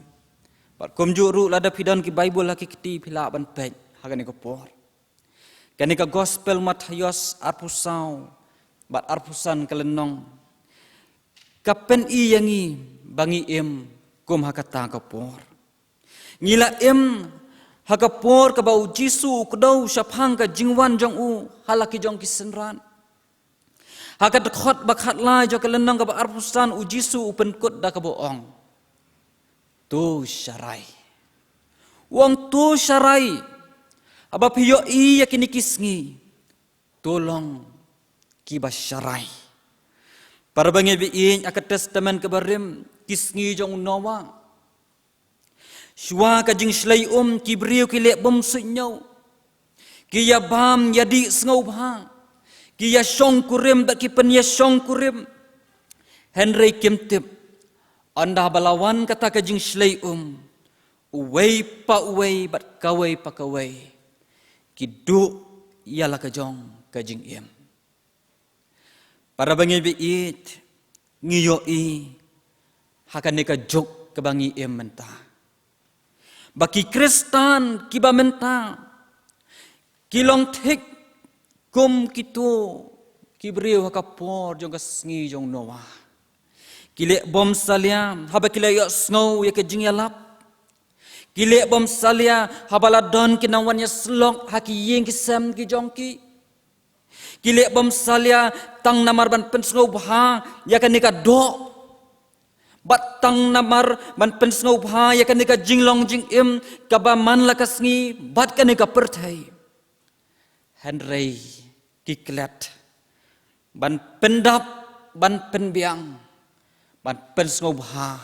Bad kumjuh ruh lada phi don ki Baibl ha ki kti phi lah ban peit ha kane ka por. Kane ka Gospel Mathaios arphew saw bad arphew san ka lynnong ka pyni ïa ngi ba ngi im kum ha kata ka por. Ngi la im ha ka por kaba u Jisu u kdew shaphang ka jingwan jong u ha la ki jong ki synran. Ha ka dkhot ba khatlai jong ka lynnong kaba arphew san u Jisu u pynkut da kaba ong, to sharai. U ong to sharai. Haba phi ïohi ïa kine ki sngi, to long kiba sharai. Parabangeit ba ïeit, ha ka Testament kaba rim, ki sngi jong u Noah, shuwa ka jingshlei um ki briew ki leh bymsuidñiew, ki ïabam ïadih sngewbha, ki ïashongkurim bad ki pynïashongkurim. Hynrei kim tip, ynda ba la wan kata ka jingshlei um, uwei pa uwei bad kawei pa kawei ki duh ïa la ka jong ka jingim. Parabangeit ba ïeit, ngi ïohi ha kane ka juk kaba ngi im mynta ba ki Khristan kiba mynta ki long thik kum kito ki briew ha ka por jong ka sngi jong u Noah. Ki leh bymsalia haba ki la ïohsngew ïa ka jingïalap. Ki leh bymsalia haba la don ki nongwan ïasyllok ha ki ïing ki sem ki jong ki. Ki leh bymsalia tang namar ban pynsngewbha ïa kane ka doh Bad tang namar ban pynsngewbha ïa kane ka jinglong jingim kaba man la ka sngi bad kane ka pyrthei, hynrei ki klet ban pyndap, ban pynbiang, ban pynsngewbha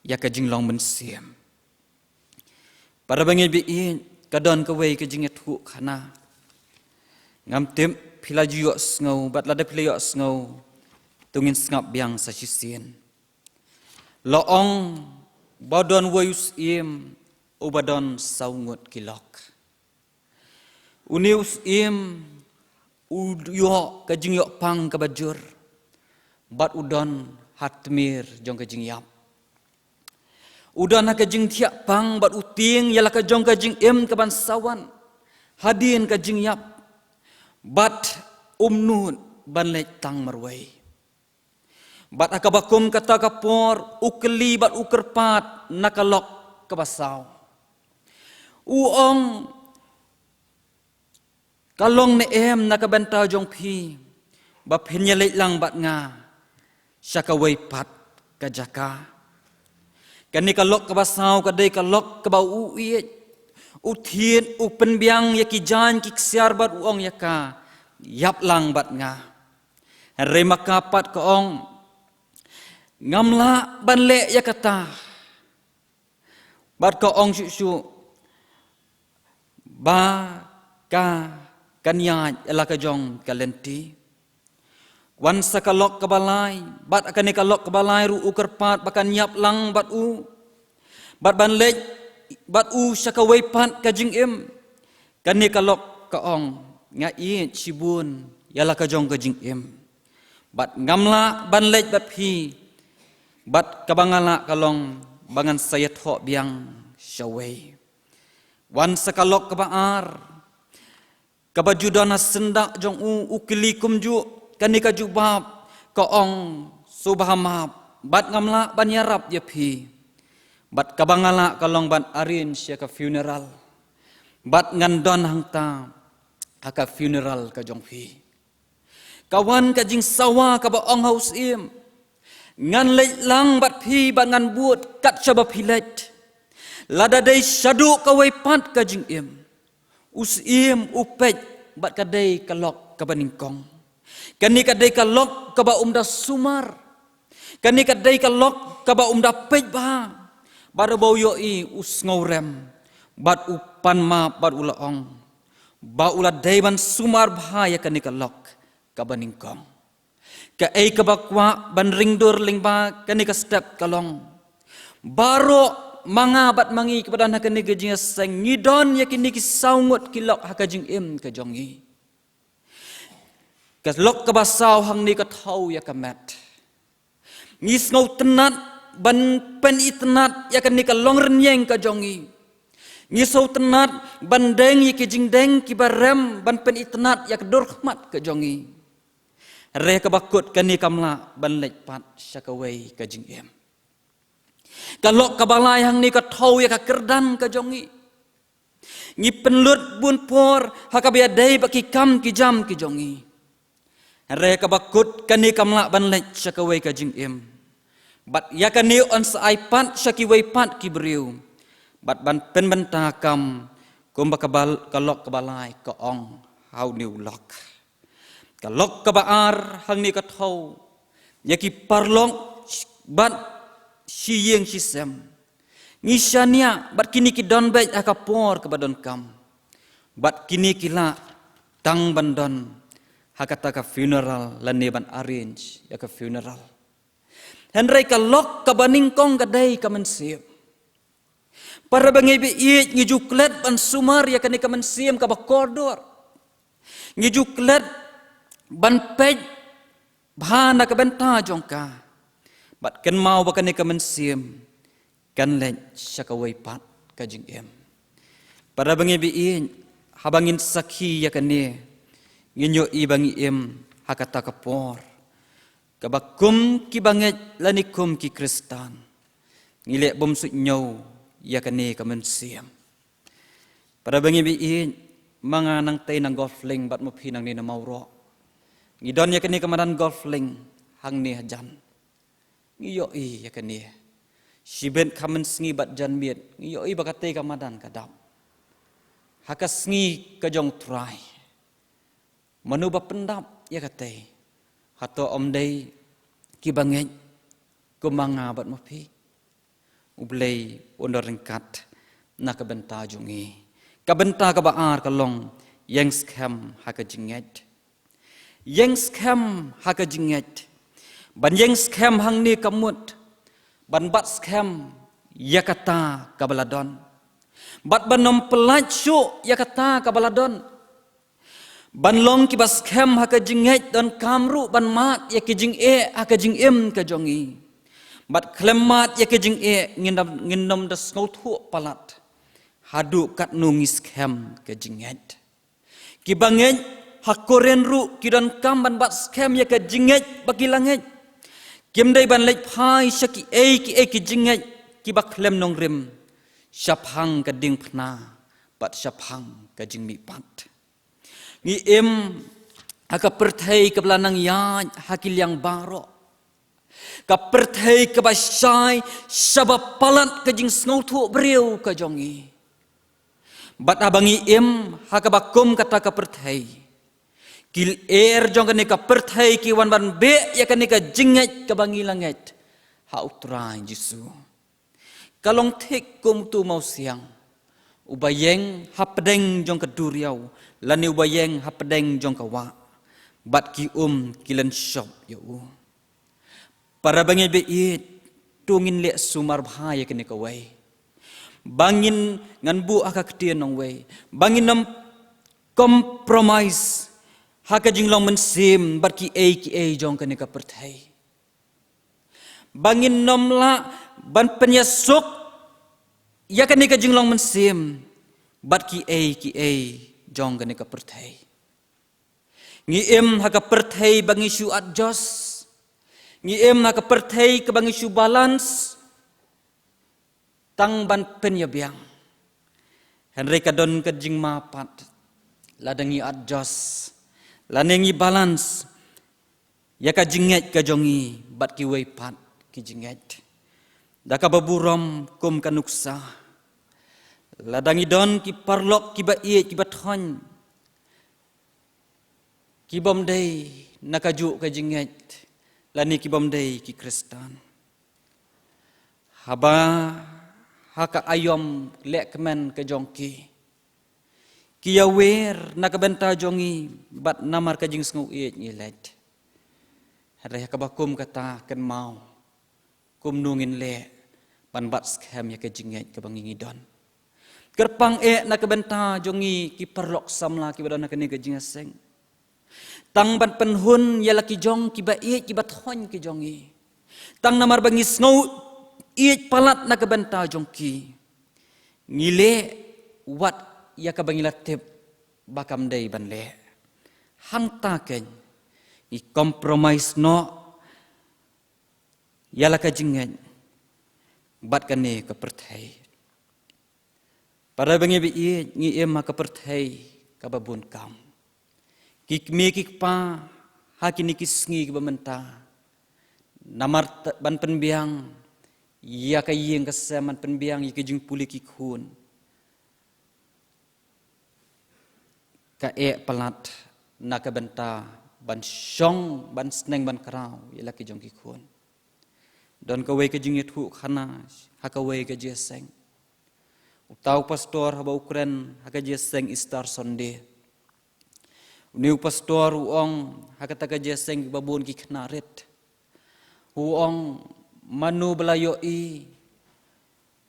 ïa ka jinglong mynsiem. Para bangeit ba ïeit, ka don kawei ka jingïathuhkhana. Ngam tip phi la ju ïohsngew, bad lada phi la ïohsngew, to ngin sngap biang sa shisien. La ong ba don uwei u syiem uba don saw ngut ki lok. Une u syiem u ïoh ka jingïohpang kaba jur, bad u don ha tmier jong ka jingïap. U don ha ka jingthiah pang bad u tieng ïa la ka jong ka jingim kaban sa wan hadien ka jingïap, bad um nud ban leit tang marwei. Bad ha kaba kum kata ka por u kylli bad u kyrpad na ka lok kaba saw. U ong, ka long ne em na ka bynta jong phi ba phin ïaleit lang bad nga sha kawei pat ka jaka? Kane ka lok kaba saw ka dei ka lok kaba u ïeit, u thied, u pynbiang ïa ki jaiñ ki ksiar bad u ong ïa ka, ïap lang bad nga. Hynrei ma ka pat ka ong, ngam lah ban leh ïa kata. Bad ka ong shuh shuh ba ka kan ïaid ïa la ka jong ka lynti. Wan sa ka lok kaba lai, bad kane ka lok kaba lai ruh u kyrpad ba kan ïap lang bad u, bad ban leit bad u sha kawei pat ka jingim. Kane ka lok ka ong, nga ïeit shibun ïa la ka jong ka jingim, bad ngam lah ban leit bad phi, bad kaba nga lah ka long ba ngan sa ïathoh biang shawei. Wan sa ka lok kaba ar, kaba ju don ha syndah jong u, u kylli kumjuh kane ka jubab, ka ong, sngewbha map, bad ngam lah ban ïarap ïa phi, bad kaba nga lah ka long ban arrange ïa ka funeral, bad ngan don hangta ha ka funeral ka jong phi. Ka wan ka jingsawa kaba ong ha u syiem, ngan leit lang bad phi bad ngan bud kat shaba phi leit, lada dei shaduh kawei pat ka jingim. U syiem u peit bad ka dei ka lok kaba nyngkong. Kane ka dei ka lok kaba um da sumar. Kane ka dei ka lok kaba um da peit bha. Bad haba u ïohi u sngewrem, bad u pan map bad u la ong ba u la dei ban sumar bha ïa kane ka lok kaba nyngkong. Kaei kaba kwah ban ring dur lyngba kane ka step ka long, baroh ma nga bad ma ngi kiba don ha kane ka jingïaseng ngi don ïa kine ki saw ngut ki lok ha ka jingim ka jong ngi. Ka lok kaba saw hangne ka thew ïa ka met. Ngi sngewtynnat ban pynitynnat ïa kane ka longrynïeng ka jong ngi. Ngi sngewtynnat ban deng ïa ki jingdeng kiba rem ban pynitynnat ïa ka dur khmat ka jong ngi. Hynrei kaba kut kane kam lah ban leit pat sha kawei ka jingim. Ka lok kaba lai hangne ka thew ïa ka kyrdan ka jong ngi. Ngi pynlut bun por ha kaba ïadei bad ki kam ki jam ki jong ngi. Hynrei kaba kut kane kam lah ban leit sha kawei ka jingim. Bad ïa kane yn sa ai pat sha kiwei pat ki briew, bad ban pynbynta kam kumba ka bal-, ka lok kaba lai ka ong ha une u lok. Ka lok kaba ar hangne ka thew ïa ki paralok bad shi ïing shi sem. Ngi shaniah bad kine ki don beit ha ka por kaba donkam. Bad kine ki lah tang ban don ha kata ka funeral lane ban arrange ïa ka funeral. Hynrei ka lok kaba nyngkong ka dei ka mynsiem. Para bangeit ba ïeit, ngi ju klet ban sumar ïa kane ka mynsiem kaba kordor. Ngi ju klet ban peit bha na ka bynta jong ka. Bad kynmaw ba kane ka mynsiem kan leit sha kawei pat ka jingim. Para bangeit ba ïeit, haba ngin sakhi ïa kane, ngin ïohi ba ngi im ha kata ka por kaba kum ki bangeit lane kum ki Khristan ngi leh bym suidñiew ïa kane ka mynsiem. Para bangeit ba ïeit, ma nga nangtei na Golf Link bad ma phi nangne na Mawroh, ngi don ïa kane ka madan Golf Link hangne hajan. Ngi ïohi ïa kane. Shibit kham mynsngi bad janmiet ngi ïohi ba katei ka madan ka dap. Ha ka sngi ka jong U Trai, mano ba pyndap ïa katei? Hato ym dei kiba ngeit kum ma nga bad ma phi? U Blei un da ryngkat na ka bynta jong ngi. Ka bynta kaba ar ka long ïeng skhem ha ka jingngeit. Ïeng skhem ha ka jingngeit. Ban ïeng skhem hangne ka mut ban bat skhem ïa kata kaba la don, bad ban ym pyllait shuh ïa kata kaba la don. Ban long kiba skhem ha ka jingngeit donkam ruh ban mad ïa ka jingeh ha ka jingim ka jong ngi. Bad khlem mad ïa ka jingeh ngin da, ngin ym da sngewthuh palat haduh katno ngi skhem ka jingngeit. Kiba ngeit ha Korinth ruh ki donkam ban bat skhem ïa ka jingngeit ba ki la ngeit. Kim dei ban leit phai sha kiei kiei ki jingngeit kiba khlem nongrim shaphang ka diengphna bad shaphang ka jingmihpat. Ngi im ha ka pyrthei kaba la nang ïaid ha ki liang baroh. Ka pyrthei kaba shai shaba palat ka jingsngewthuh briew ka jong ngi. Bad haba ngi im ha kaba kum kata ka pyrthei, ki lyer jong kane ka pyrthei ki wan ban beh ïa kane ka jingngeit kaba ngi la ngeit ha U Trai Jisu. Ka long thik kum utu u mawsiang uba ïeng hapdeng jong ka duriaw lane uba ïeng hapdeng jong ka wah, bad ki um ki lynshop ïa u. Para bangeit ba ïeit, to ngin leh sumar bha ïa kane kawei. Ba ngin, ngan buh ha ka ktien nongwei, ba ngin ym compromise ha ka jinglong mynsiem bad kiei kiei jong kane ka pyrthei. Ba ngin ym lah ban pynïasuk ïa kane ka jinglong mynsiem bad kiei kiei jong kane ka pyrthei. Ngi im ha ka pyrthei ba ngi shu adjust. Ngi im ha ka pyrthei kaba ngi shu balance tang ban pynïabiang. Hynrei ka don ka jingma pat lada ngi adjust lane ngi balance ïa ka jingngeit ka jong ngi bad kiwei pat ki jingngeit. Da kaba burom kum ka nuksa, lada ngi don ki paralok kiba ïeit kiba thoiñ kibym dei na kajuh ka jingngeit lane kibym dei ki Khristan, haba ha ka aïom lehkmen ka jong ki, ki ïawer na ka bynta jong ngi bad namar ka jingsngewieit ngi leit. Hynrei ha kaba kum kata, kynmaw kumno ngin leh ban bat skhem ïa ka jingngeit kaba ngi ngi don. Kyrpang eh na ka bynta jong ngi ki paralok samla kiba don ha kane ka jingïaseng. Tang ban pynhun ïa la ki jong kiba ïeit kiba thoiñ ki jong ngi. Tang namar ba ngi sngewieit palat na ka bynta jong ki, ngi leh wat ïa kaba ngi la tip ba kam dei ban leh. Hangta keiñ ngi compromise noh ïa la ka jingngeit bad kane ka pyrthei. Para bangeit ba ïeit, ngi im ha ka pyrthei kaba bun kam. Ki kmie ki kpa ha kine ki sngi kiba mynta, namar ban pynbiang ïa ka ïing ka sem, ban pynbiang ïa ka jingpule ki khun, ka eh palat na ka bynta ban shong, ban sneng, ban kraw ïa la ki jong ki khun. Don kawei ka jingïathuhkhana ha kawei ka jingïaseng. Uta u pastor haba u kren ha ka jingïaseng Easter Sunday, une u pastor u ong ha kata ka jingïaseng ba bun ki khynnah rit, u ong, mano ba la ïohi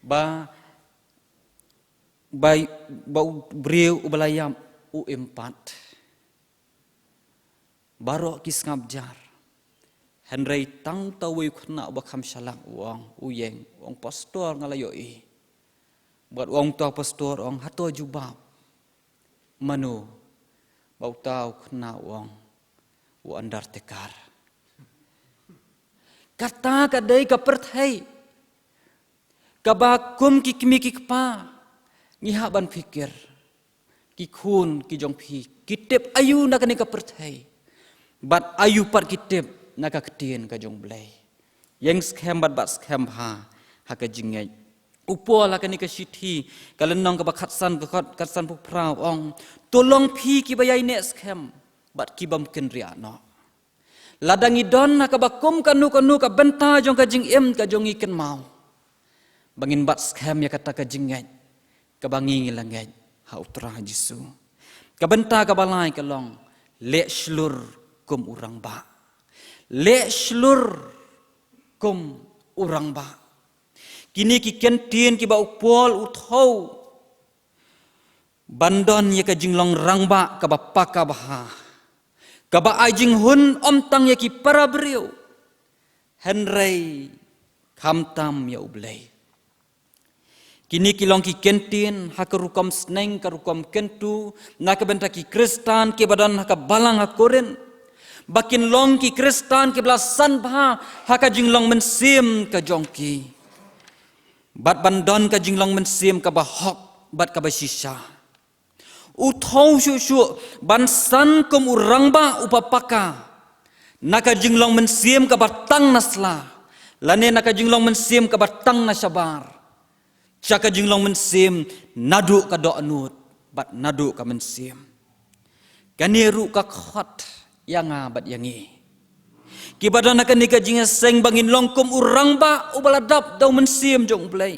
ba, ba, ba u briew uba la ïap u im pat? Baroh ki sngap jar. Hynrei tang uta uwei u khynnah uba kham shalak u ong, u ïeng, u ong, pastor, nga la ïohi. Bad u ong uta u pastor, u ong, hato jubab mano? Bad uta u khynnah u ong, u undertaker. Kata ka dei ka pyrthei kaba kum ki kmie ki kpa ngi hap ban phikir. Ki khun ki jong phi ki tip aïu na kane ka pyrthei, bad aïu pat ki tip na ka ktien ka jong U Blei? Ïeng skhem bad bat skhem bha ha ka jingngeit. U Paul ha kane ka shithi, ka lynnong kaba khatsan, ka khot khatsan phew phra, u ong: To long phi kiba ïai neh skhem bad kibym kynriah noh. Lada ngi don ha kaba kum kano kano ka bynta jong ka jingim ka jong ngi, kynmaw ba ngin bat skhem ïa kata ka jingngeit kaba ngi, ngi la ngeit ha U Trai Jisu. Ka bynta kaba lai ka long: leh shlur kum u rangbah. Leh shlur kum u rangbah. Kine ki kyntien kiba u Paul u thew ban don ïa ka jinglong rangbah kaba paka bha, kaba ai jinghun ym tang ïa ki para briew, hynrei khamtam ïa U Blei. Kine ki long ki kyntien ha ka rukom sneng, ka rukom kyntu, na ka bynta ki Khristan kiba don ha ka balang ha Korinth, ba kin long ki Khristan kiba la san bha ha ka jinglong mynsiem ka jong ki, bad ban don ka jinglong mynsiem kaba hok bad kaba shisha. U thew shuh shuh ban san kum u rangbah uba paka, na ka jinglong mynsiem kaba tang na sla, lane na ka jinglong mynsiem kaba tang na shabar, sha ka jinglong mynsiem naduh ka dohnud bad naduh ka mynsiem. Kane ruh ka khot ïa nga bad ïa ngi kiba don ha kane ka jingïaseng, ba ngin long kum u rangbah uba la dap da u Mynsiem jong U Blei,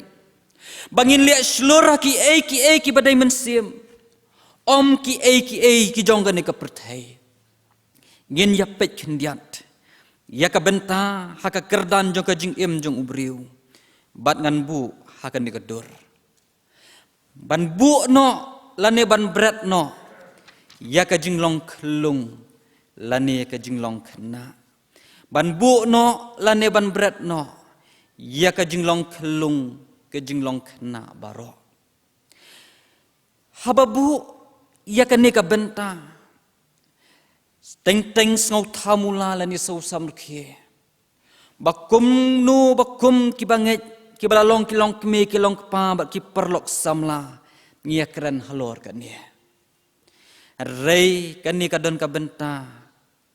ba ngin leh shlur ha kiei kiei kiba dei mynsiem, ym kiei kiei ki jong kane ka pyrthei. Ngin ïa peit khyndiat ïa ka bynta ha ka kyrdan jong ka jingim jong u briew, bad ngan buh ha kane ka dur. Ban buh noh lane ban bret noh ïa ka jinglong khyllung lane ka jinglong khynnah. Ban buh noh lane ban bret noh ïa ka jinglong khyllung, ka jinglong khynnah baroh. Haba buh ïa kane ka bynta, teng teng sngewthuh mula lane sngewsam rkhie ba kumno, ba kum kiba ngeit, kiba la long ki longkmie, ki longkpa bad ki paralok samla, ngi ïakren halor kane. Hynrei kane ka don ka bynta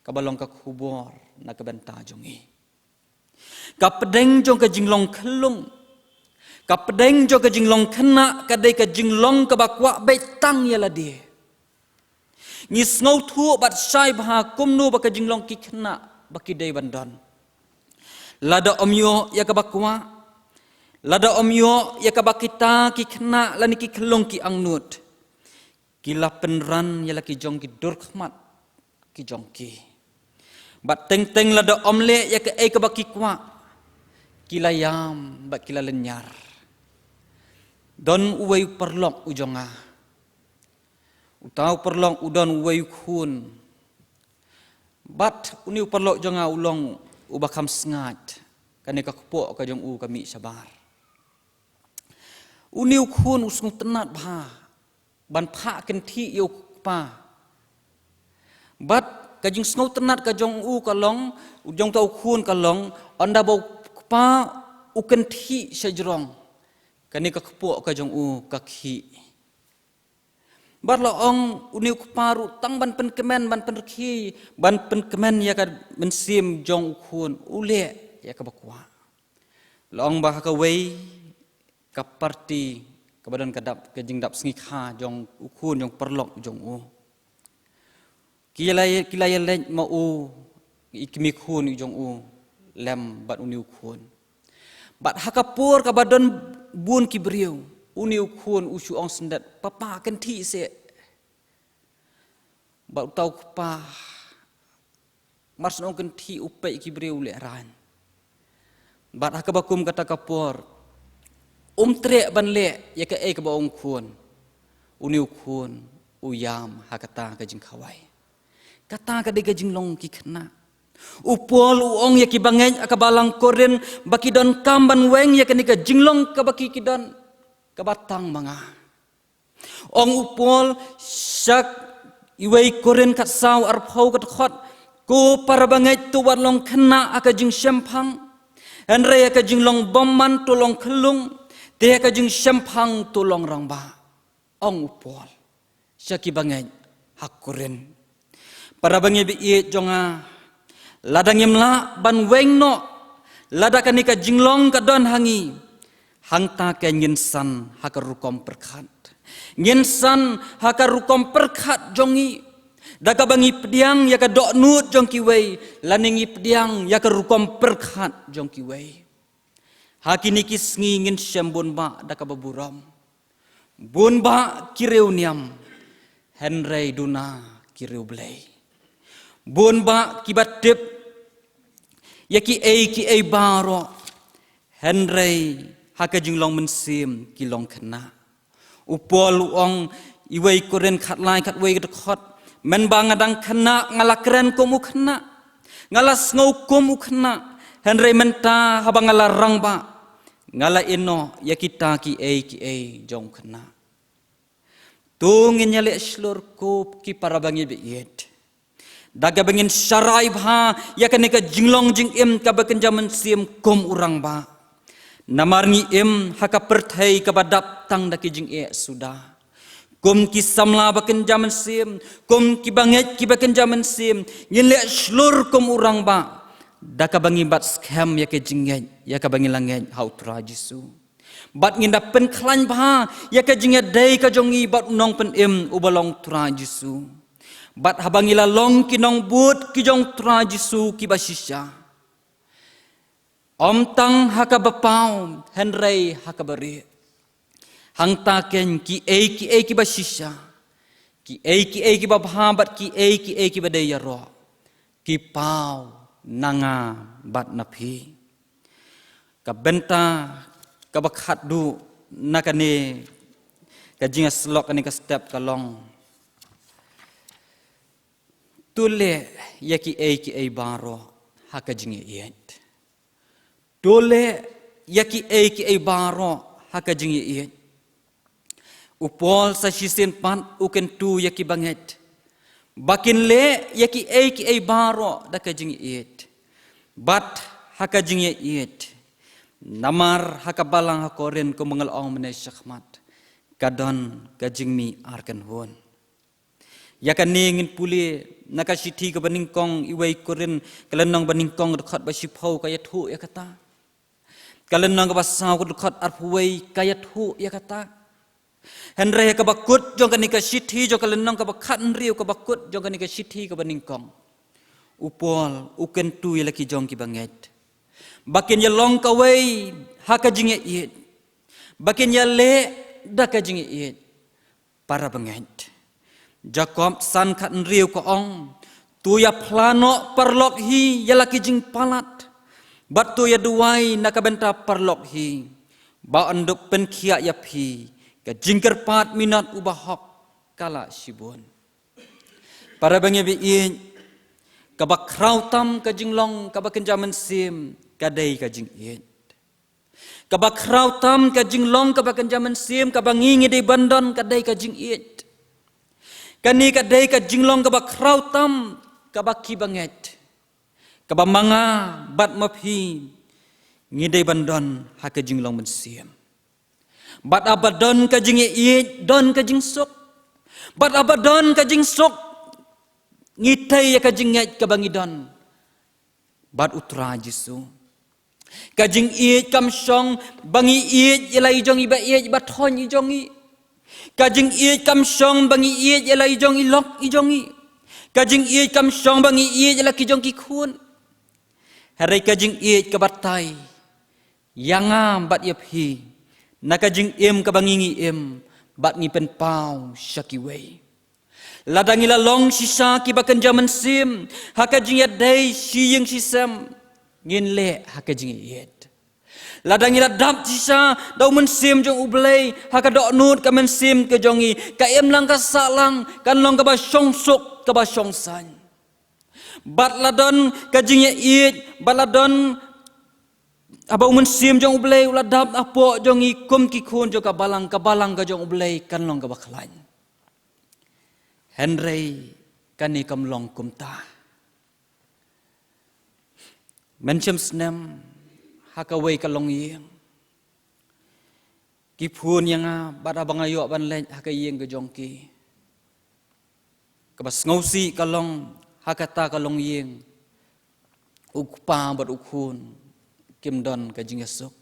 kaba long ka khubor na ka bynta jong ngi. Ka pdeng jong ka jinglong khyllung, ka pdeng jong ka jinglong khynnah, ka dei ka jinglong kaba kwah beit tang ïa lade. Ngi sngewthuh bad shai bha kumno ba ka jinglong ki khynnah ba ki dei ban don. Lada ym ïoh ïa kaba kwah, lada ym ïoh ïa kaba kita ki khynnah lane ki khyllung ki angnud, ki la pynran ïa la ki jong ki dur khmat ki jong ki. Bad teng teng lada ym leh ïa kaei kaba ki kwah, ki la ïam bad ki la lynñiar. Don uwei u paralok u jong nga. Uta u paralok u don uwei u khun. Bad une u paralok jong nga u long uba kham sngaid. Kane ka kpoh ka jong u ka mih shabar. Une u khun u sngewtynnat bha ban phah kynthih ïa u kpa. Bad ka jingsngewtynnat ka jong u ka long, u jong uta u khun ka long, ynda ba u kpa u kynthih shajrong, kane ka kpoh ka jong u ka khih. Bad la ong une u kpa ruh tang ban pynkmen, ban pynrkhie, ban pynkmen ïa ka mynsiem jong u khun, u leh ïa kaba kwah. La ong ba ha kawei ka party kaba don ka dap, ka jingdap sngi kha jong u khun jong paralok jong u, ki la, ki la ïaleit ma u, i kmie khun u jong u, lem bad une u khun. Bad ha ka por kaba don bun ki briew, une u khun u shu ong syndet, "Papa, kynthih seh." Bad uta u kpa, mar shu ong kynthih, u peit ki briew u lehraiñ. Bad ha kaba kum kata ka por, um treh ban leh ïa kaei kaba ong u khun. Une u khun u ïam ha kata ka jingkhawai. Kata ka dei ka jinglong ki khynnah. U Paul u ong ïa kiba ngeit ha ka balang Korinth ba ki donkam ban weng ïa kane ka jinglong kaba ki, ki don, kaba tang ma nga. Ong u Paul sha kiwei Korinth khatsaw, arphew, ka dkhot: "Ko para bangeit, to wat long khynnah ha ka jingshemphang, hynrei ha ka jinglong bymman to long khyllung, te ha ka jingshemphang to long rangbah." Ong u Paul sha kiba ngeit ha Korinth. Para bangeit ba ïeit jong nga, lada ngim lah ban weng noh, Lada kane ka jinglong ka don ha ngi, hangta ka ngin san ha ka rukom pyrkhat. Ngin san ha ka rukom pyrkhat jong ngi. Da kaba ngi pdiang ïa ka dohnud jong kiwei, lane ngi pdiang ïa ka rukom pyrkhat jong kiwei. Ha kine ki sngi ngin shem bun bah da kaba burom. Bun bah ki riewniam, hynrei duna ki riewblei. Bun bah kiba tip ïa kiei kiei baroh, hynrei ha ka jinglong mynsiem ki long khynnah. U Paul u ong, iwei Korinth khatlai khatwei ka dkhot, mynba nga dang khynnah nga la kren kum u khynnah, nga la sngew kum u khynnah, hynrei mynta haba nga la rangbah, nga la ïehnoh ïa kita kiei kiei jong u khynnah. To ngin ïaleh shlur ko ki para bangeit baieit, da kaba ngin sharai bha ïa kane ka jinglong jingim kaba kynja mynsiem kum u rangbah. Namar ngi im ha ka pyrthei kaba dap tang da ki jingeh suda. Kum ki samla ba kynja mynsiem, kum ki bangeit kiba kynja mynsiem, ngin leh shlur kum u rangbah, da kaba ngi bat skhem ïa ka jingngeit ïa kaba ngi la ngeit ha u Trai Jisu. Bad ngin da pynkhlaiñ bha ïa ka jingïadei ka jong ngi bad u Nongpynim uba long Trai Jisu. Bad haba ngi la long ki nongbud ki jong Trai Jisu kiba shisha, ym tang ha kaba paw, hynrei ha kaba rieh. Hangta keiñ kiei kiei kiba shisha, kiei kiei kiba bha bad kiei kiei kiba dei ïaroh, ki paw na nga bad na phi. Ka bynta kaba khatduh na kane ka jingïasyllok, kane ka step ka long: To leh ïa kiei kiei baroh ha ka jingïaieit. To leh ïa kiei kiei baroh ha ka jingïaieit. U Paul sa shisien pat u kyntu ïa ki bangeit ba kin leh ïa kiei kiei baroh da ka jingïaieit bad ha ka jingïaieit. Namar ha ka balang ha Korinth, kumba nga la ong mynne shakhmat, ka don ka jingmih ar kynhun. Ïa kane ngin pule na ka shithi kaba nyngkong iwei Korinth, ka lynnong ba nyngkong, dkhot ba shiphew, ka ïathuh ïa kata. Ka lynnong kaba saw, ka dkhot arphew wei, ka ïathuh ïa kata. Hynrei ha kaba kut jong kane ka shithi, jong ka lynnong kaba khathynriew, kaba kut jong kane ka shithi kaba nyngkong, u Paul u kyntu ïa la ki jong ki bangeit ba kin ïalong kawei ha ka jingïaieit, ba kin ïaleh da ka jingïaieit. Para bangeit, Jakob san khathynriew ka ong: To ïaphla noh paralok hi ïa la ki jingpalat, bad to ïaduwai na ka bynta paralok hi, ba yn dup pynkhiah ïa phi, ka jingkyrpad minot u bahok ka lah shibun. Para bangeit baieit, kaba khraw tam ka jinglong kaba kynja mynsiem ka dei ka jingïeit. Kaba khraw tam ka jinglong kaba kynja mynsiem kaba ngi ngi dei ban don ka dei ka jingïeit. Kane ka dei ka jinglong kaba khraw tam kaba ki bangeit, kaba ma nga bad ma phi ngi dei ban don ha ka jinglong mynsiem. Bad haba don ka jingïeit, don ka jingsuk. Bad haba don ka jingsuk, ngi tei ïa ka jingngeit kaba ngi don bad u Trai Jisu. Ka jingïeit kam shong ba ngi ïeit ïa la i jong i ba ïeit, ba thoiñ i jong i. Ka jingïeit kam shong ba ngi ïeit ïa la i jong i lok i jong i. Ka jingïeit kam shong ba ngi ïeit ïa la ki jong ki khun. Hynrei ka jingïeit ka batai ïa nga bad ïa phi na ka jingim kaba ngi ngi im bad ngi pynpaw sha kiwei. Lada ngi la long shisha kiba kynja mynsiem ha ka jingïadei shi ïing shi sem, ngin leh ha ka jingïeit. Lada ngi la dap shisha da u Mynsiem jong U Blei ha ka dohnud ka mynsiem ka jong ngi, ka imlang ka sahlang kan long kaba shongsuk, kaba shongsaiñ. Bad la don ka jingïaieit, bad la don haba u Mynsiem jong U Blei u la dap hapoh jong ngi kum ki khun jong ka balang, ka balang ka jong U Blei kan long kaba khlaiñ. Hynrei kane kam long kumta. Mynshem snem ha kawei ka longïing, ki phone ïa nga bad haba nga ïoh ban leit ha ka ïing ka jong ki, kaba sngewsih ka long ha kata ka longïing, u kpa bad u khun kim don ka jingïasuk.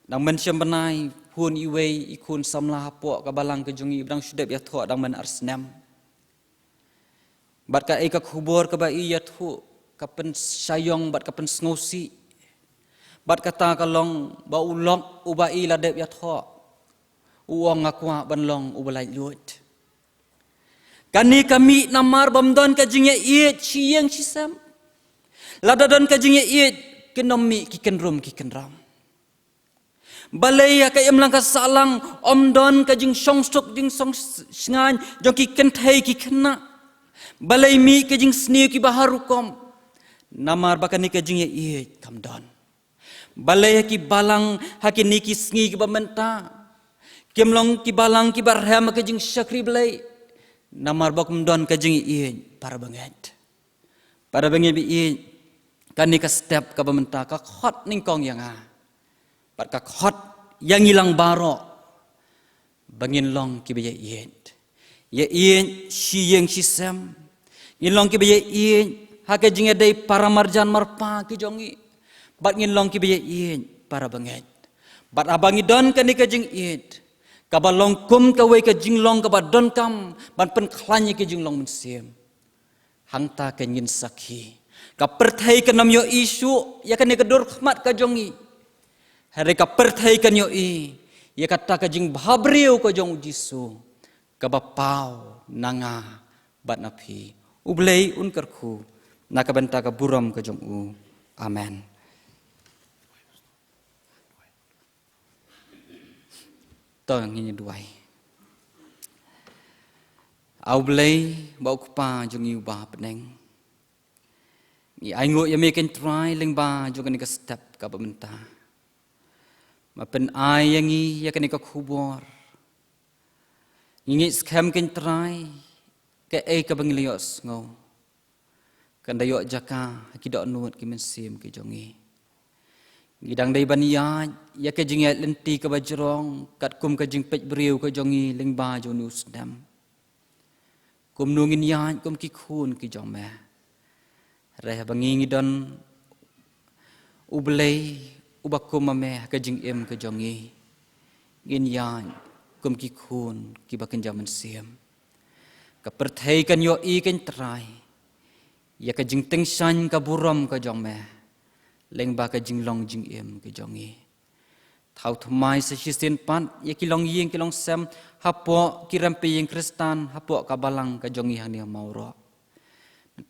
Dang myn shim bnai, hun iwei i khun samla hapoh ka balang ka jong i ba dang shu dep ïathoh dang myn ar snem. Bad kaei ka khubor kaba i ïathuh, ka pynshaiong bad ka pynsngewsih. Bad kata ka long ba u lok uba i la dep ïathoh, u ong nga kwah ban long uba laitluid. Kane ka mih namar bym don ka jingïaieit shi ïing shi sem. Lada don ka jingïaieit, kin ym mih ki kynrum ki kynram. Balei ha ka imlang ka sahlang ym don ka jingshongsuk jingshongsngaiñ jong ki kynthei ki khynnah? Balei mih ka jingsniew kiba har rukom? Namar ba kane ka jingïaieit kam don. Balei ha ki balang ha kine ki sngi kiba mynta kim long ki balang kiba rhem ha ka jingshakri Blei? Namar ba kum don ka jingïaieit, para bangeit. Para bangeit ba ïeit, kane ka step kaba mynta ka khot nyngkong ïa nga bad ka khot ïa ngi lang baroh ba ngin long kiba ïaieit. Ïaieit shi ïing shi sem. Ngin long kiba ïaieit ha ka jingïadei para marjan marpa ki jong ngi. Bad ngin long kiba ïaieit, para bangeit. Bad haba ngi don kane ka jingïaieit, kaba long kum kawei ka jinglong kaba donkam ban pynkhlaiñ ïa ka jinglong mynsiem. Hangta ka ngin sakhi. Ka pyrthei kan ym ïohi shuh ïa kane ka dur khmat ka jong ngi. Hynrei ka pyrthei kan ïohi ïa kata ka jingbhabriew ka jong u Jisu, kaba paw na nga bad na phi. U Blei un kyrkhu na ka bynta ka burom ka jong u. Amen. To ngin ïa duwai. A U Blei bad U Kpa jong ngi uba ha bneng, ngi ainguh ïa me ko Trai lyngba jong kane ka step kaba mynta. Ma pyn-ai ïa ngi ïa kane ka khubor. Ngi ngeit skhem ko Trai, kaei kaba ngi la ïohsngew kan da ïoh jaka ha ki dohnud ki mynsiem ki jong ngi. Ngi dang dei ban ïaid ïa ka jingïaid lynti kaba jrong katkum ka jingpeit briew ka jong ngi lyngba jong une u snem. Kumno ngin ïaid kum ki khun ki jong me? Hynrei haba ngi ngi don U Blei uba kum ma me ha ka jingim ka jong ngi, ngin ïaid kum ki khun kiba kynja mynsiem. Ka pyrthei kan ïohi ko Trai ïa ka jingtyngshaiñ ka burom ka jong me lyngba ka jinglong jingim ka jong ngi. Thaw thymmai sa shisien pat ïa ki longïing ki longsem hapoh ki rympei ïing Khristan hapoh ka balang ka jong ngi hangne ha Mawroh.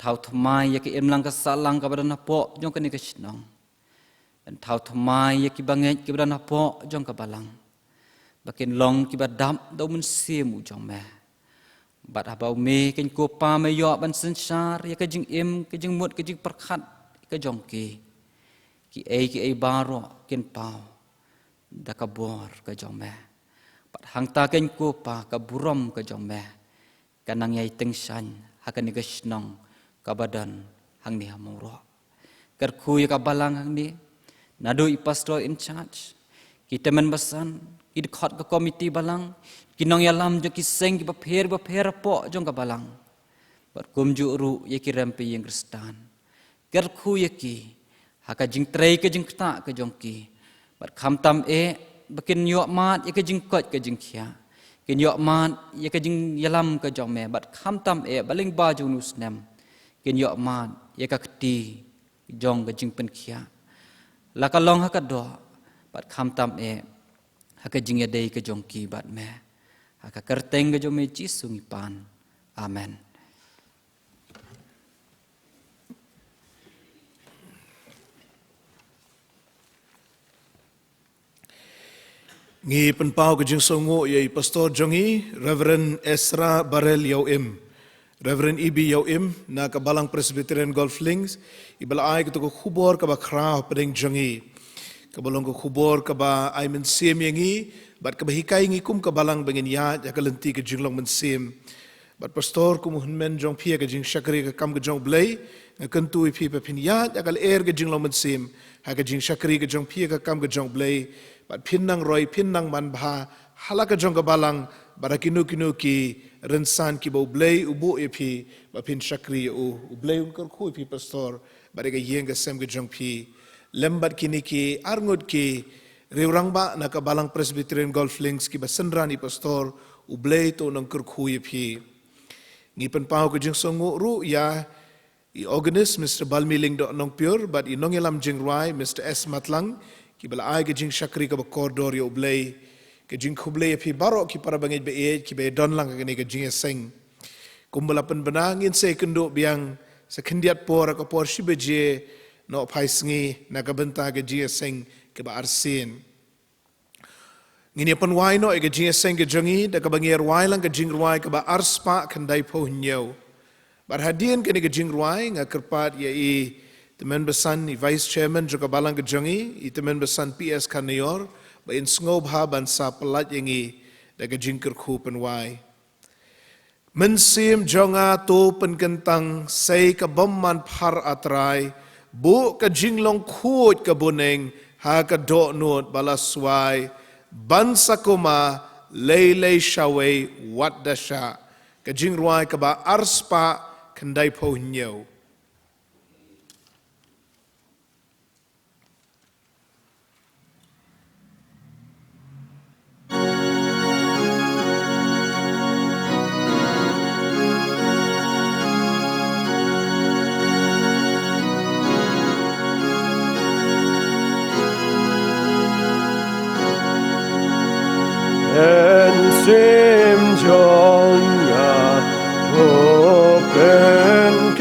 Thaw thymmai ïa ka imlang ka sahlang kaba don hapoh jong kane ka shnong. Thaw thymmai ïa ki bangeit kiba don hapoh jong ka balang, ba kin long kiba dap da u Mynsiem u jong me. Bad haba u me ko Kpa me ïoh ban synshar ïa ka jingim, ka jingmut, ka jingpyrkhat ka jong ki, kiei kiei baroh kin paw da ka bor ka jong me. Bad hangta ko Kpa ka burom ka jong me kan nang ïai tyngshaiñ ha kane ka shnong kaba don hangne ha Mawroh. Kyrkhu ïa ka balang hangne, naduh i pastor in charge, ki tymmen basan, ki dkhot ka komiti balang, ki nongïalam jong ki seng kiba pher bapher hapoh jong ka balang, bad kumjuh ruh ïa ki rympei ïing Khristan. Kyrkhu ïa ki ha ka jingtrei ka jingktah ka jong ki. Bad khamtam eh ba kin ïoh mad ïa ka jingkoit ka jingkhiah, kin ïoh mad ïa ka jingïalam ka jong me. Bad khamtam eh ba lyngba jong une u snem kin ïoh mad ïa ka kti jong ka jingpynkhiah, la ka long ha ka doh bad khamtam eh ha ka jingïadei ka jong ki bad me. Ha ka kyrteng ka jong me Jisu ngi pan. Amen. Ngi pynpaw ka jingsngewnguh ïa i pastor jong ngi, Reverend Ezra Barel Ïawim, Reverend E B Ïawim, na ka Balang Presbyterian Golf Links, iba la ai kato ka khubor kaba khraw hapdeng jong ngi, kaba long ka khubor kaba ai mynsiem ïa ngi bad kaba hikai ngi kum ka balang ba ngin ïaid ha ka lynti ka jinglong mynsiem. Bad pastor, kum u hynmen jong phi ha ka jingshakri ka kam ka jong U Blei, nga kyntu ïa phi ba phin ïaid ha ka lyer ka jinglong mynsiem ha ka jingshakri ka jong phi ha ka kam ka jong U Blei. Bad phin nang roi, phin nang manbha ha la ka jong ka balang bad ha kino kino ki rynsan kiba U Blei u buh ïa phi ba phin shakri ïa u. U Blei un kyrkhu ïa phi pastor bad ïa ka ïing ka sem ka jong phi. lem bad kine ki arngut ki riew rangbah na ka Balang Presbyterian Golf Links kiba synran i pastor, U Blei to u nongkyrkhu ïa phi. Ngi pynpaw ka jingsngewnguh ruh ïa i organist Mister Balmiling Doh Nongpyur bad i nongïalam jingrwai Mister S Matlang, kiba la ai ka jingshakri kaba kordor ïa U Blei. Ka jingkhublei ïa phi baroh ki para bangeit ba ïeit kiba ïadon lang ha kane ka jingïaseng. Kumba la pynbna, ngin sa ïakynduh biang sa khyndiat por ha ka por shi baje nohphai sngi na ka bynta ka jingïaseng kaba arsien. Ngin ïa pynwai noh ïa ka jingïaseng ka jong ngi da kaba ngi ïa rwai lang ka jingrwai kaba arspah khyndaiphew hynñiew. Bad hadien kane ka jingrwai nga kyrpad ïa i Tymmen Basan, i Vice Chairman jong ka Balang ka jong ngi, i Tymmen Basan P S Khanayor, ba in sngewbha ban sa pyllait ïa ngi da ka jingkyrkhu pynwai. Mynsiem jong nga, to pynkyntang, sei ka bym manphar, A Trai, buh ka jinglong khuid ka bneng ha ka dohnud ba la swai, ban sa kuma lei lei shawei wat da shah. Ka jingrwai kaba arspah khyndaiphew hynñiew. Mynsiem jong nga, to pynkyntang,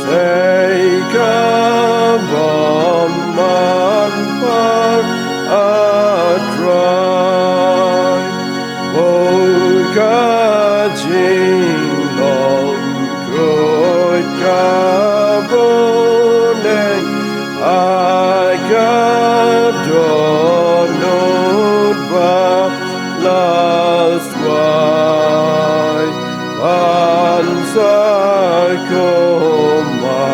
sei ka bym manphar, A Trai, buh ka jinglong khuid ka bneng ha ka dohnud ba la swai, ban sa kuma,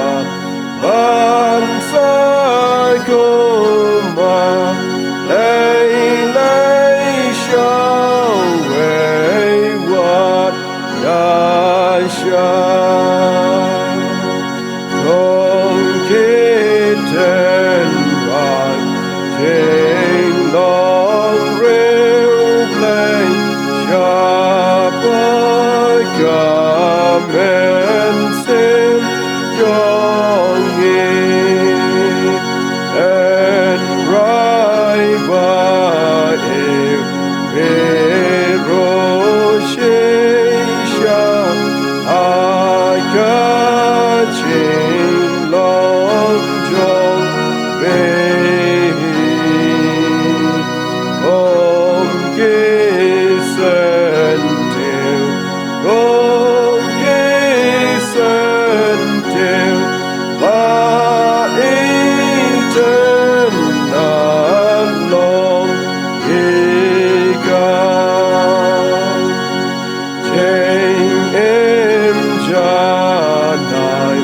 ban sa kuma lei lei shawei wat da shah. Tang ki tynrai jinglong riewblei, shapoh ka mynsiem jong ngi. Tynrai ba ïeit, phi ruh shisha ha ka jinglong jong phi. Kum ki syntiew, kum ki syntiew ba itynnad long ïa ka. Jingim janai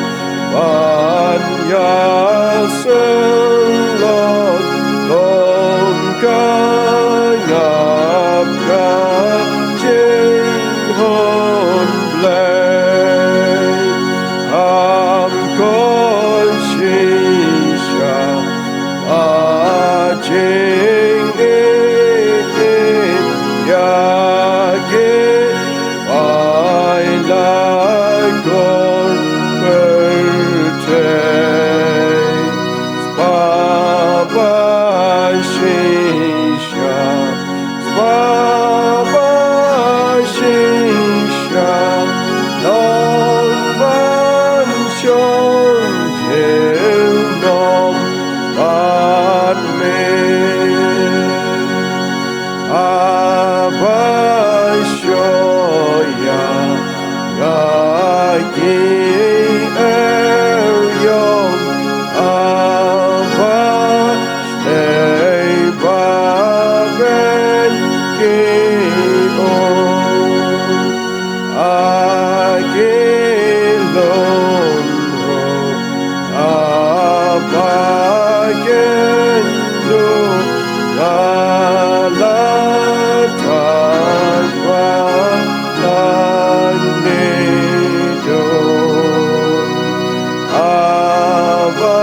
ban ïaseng long, long ka ngap ka jinghun Blei. Kham khuid shisha ba jingïeit ïa ki ba la kut pyrthei. Spah ba shisha, spah ba shisha long ban shong junom bad me. Haba shu ïa nga ki eriong, haba sdei ba beiñ ki ong, ha ki lum ruh, haba kynduh nga la thait ba la neh duh. Haba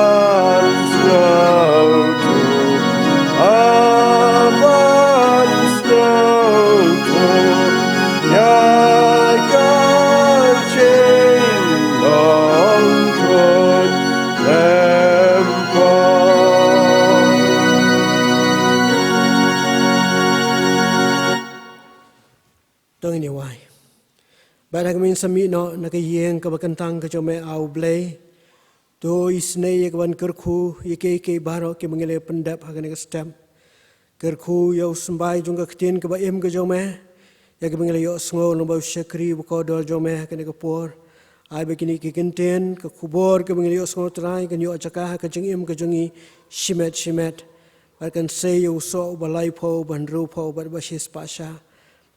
Ngin ïa wai. Bad ha ka mynta sa mih noh na ka ïing kaba kyntang ka jong me, A U Blei, to isynei ïa ka ban kyrkhu ïa kiei kiei baroh kiba ngi la pyndep ha kane ka step. Kyrkhu ïa u symbai jong ka ktien kaba im ka jong me, ïa kaba ngi la ïohsngew lyngba u shakri bakordor jong me ha kane ka por. Ai ba kine ki kyntien, ka khubor kaba ngi la ïohsngew, Trai, kan ïoh jaka ha ka jingim ka jong ngi shimet shimet. Bad kan sei ïa u soh uba laiphew, uba hynriewphew bad uba shispah shah.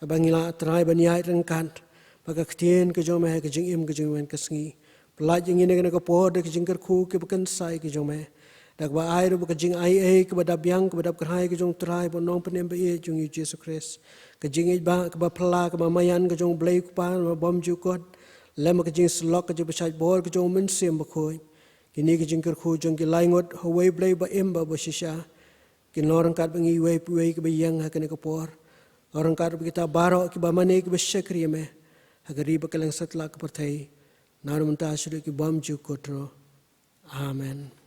Ba ngi lah, Trai, ban ïaid ryngkat bad ka ktien ka jong me ha ka jingim ka jong ngi man ka sngi. Pyllait ïa ngi ha kane ka por da ka jingkyrkhu kaba kynsai ka jong me, da kaba ai ruh ba ka jingaiei kaba dap biang, kaba dap kyrhai ka jong u Trai bad u Nongpynim ba ïeit jong ngi, U Jisu Khrist, ka jingïeit ba kaba phylla, kaba maïan ka jong U Blei Kpa uba bymjukut, lem bad ka jingsyllok, ka jingpynshait bor ka jong U Mynsiem Bakhuid. Kine ki jingkyrkhu jong ngi, ki lai ngut ha uwei U Blei ba im bad ba shisha, kin long ryngkat bad ngi iwei pa iwei kiba ïeng ha kane ka por. Long ryngkat bad kita baroh kiba mane, kiba shakri ïa me ha ka ri bad ka lyngsatlak ka pyrthei, naduh mynta shaduh ki bymjukut ruh. Amen.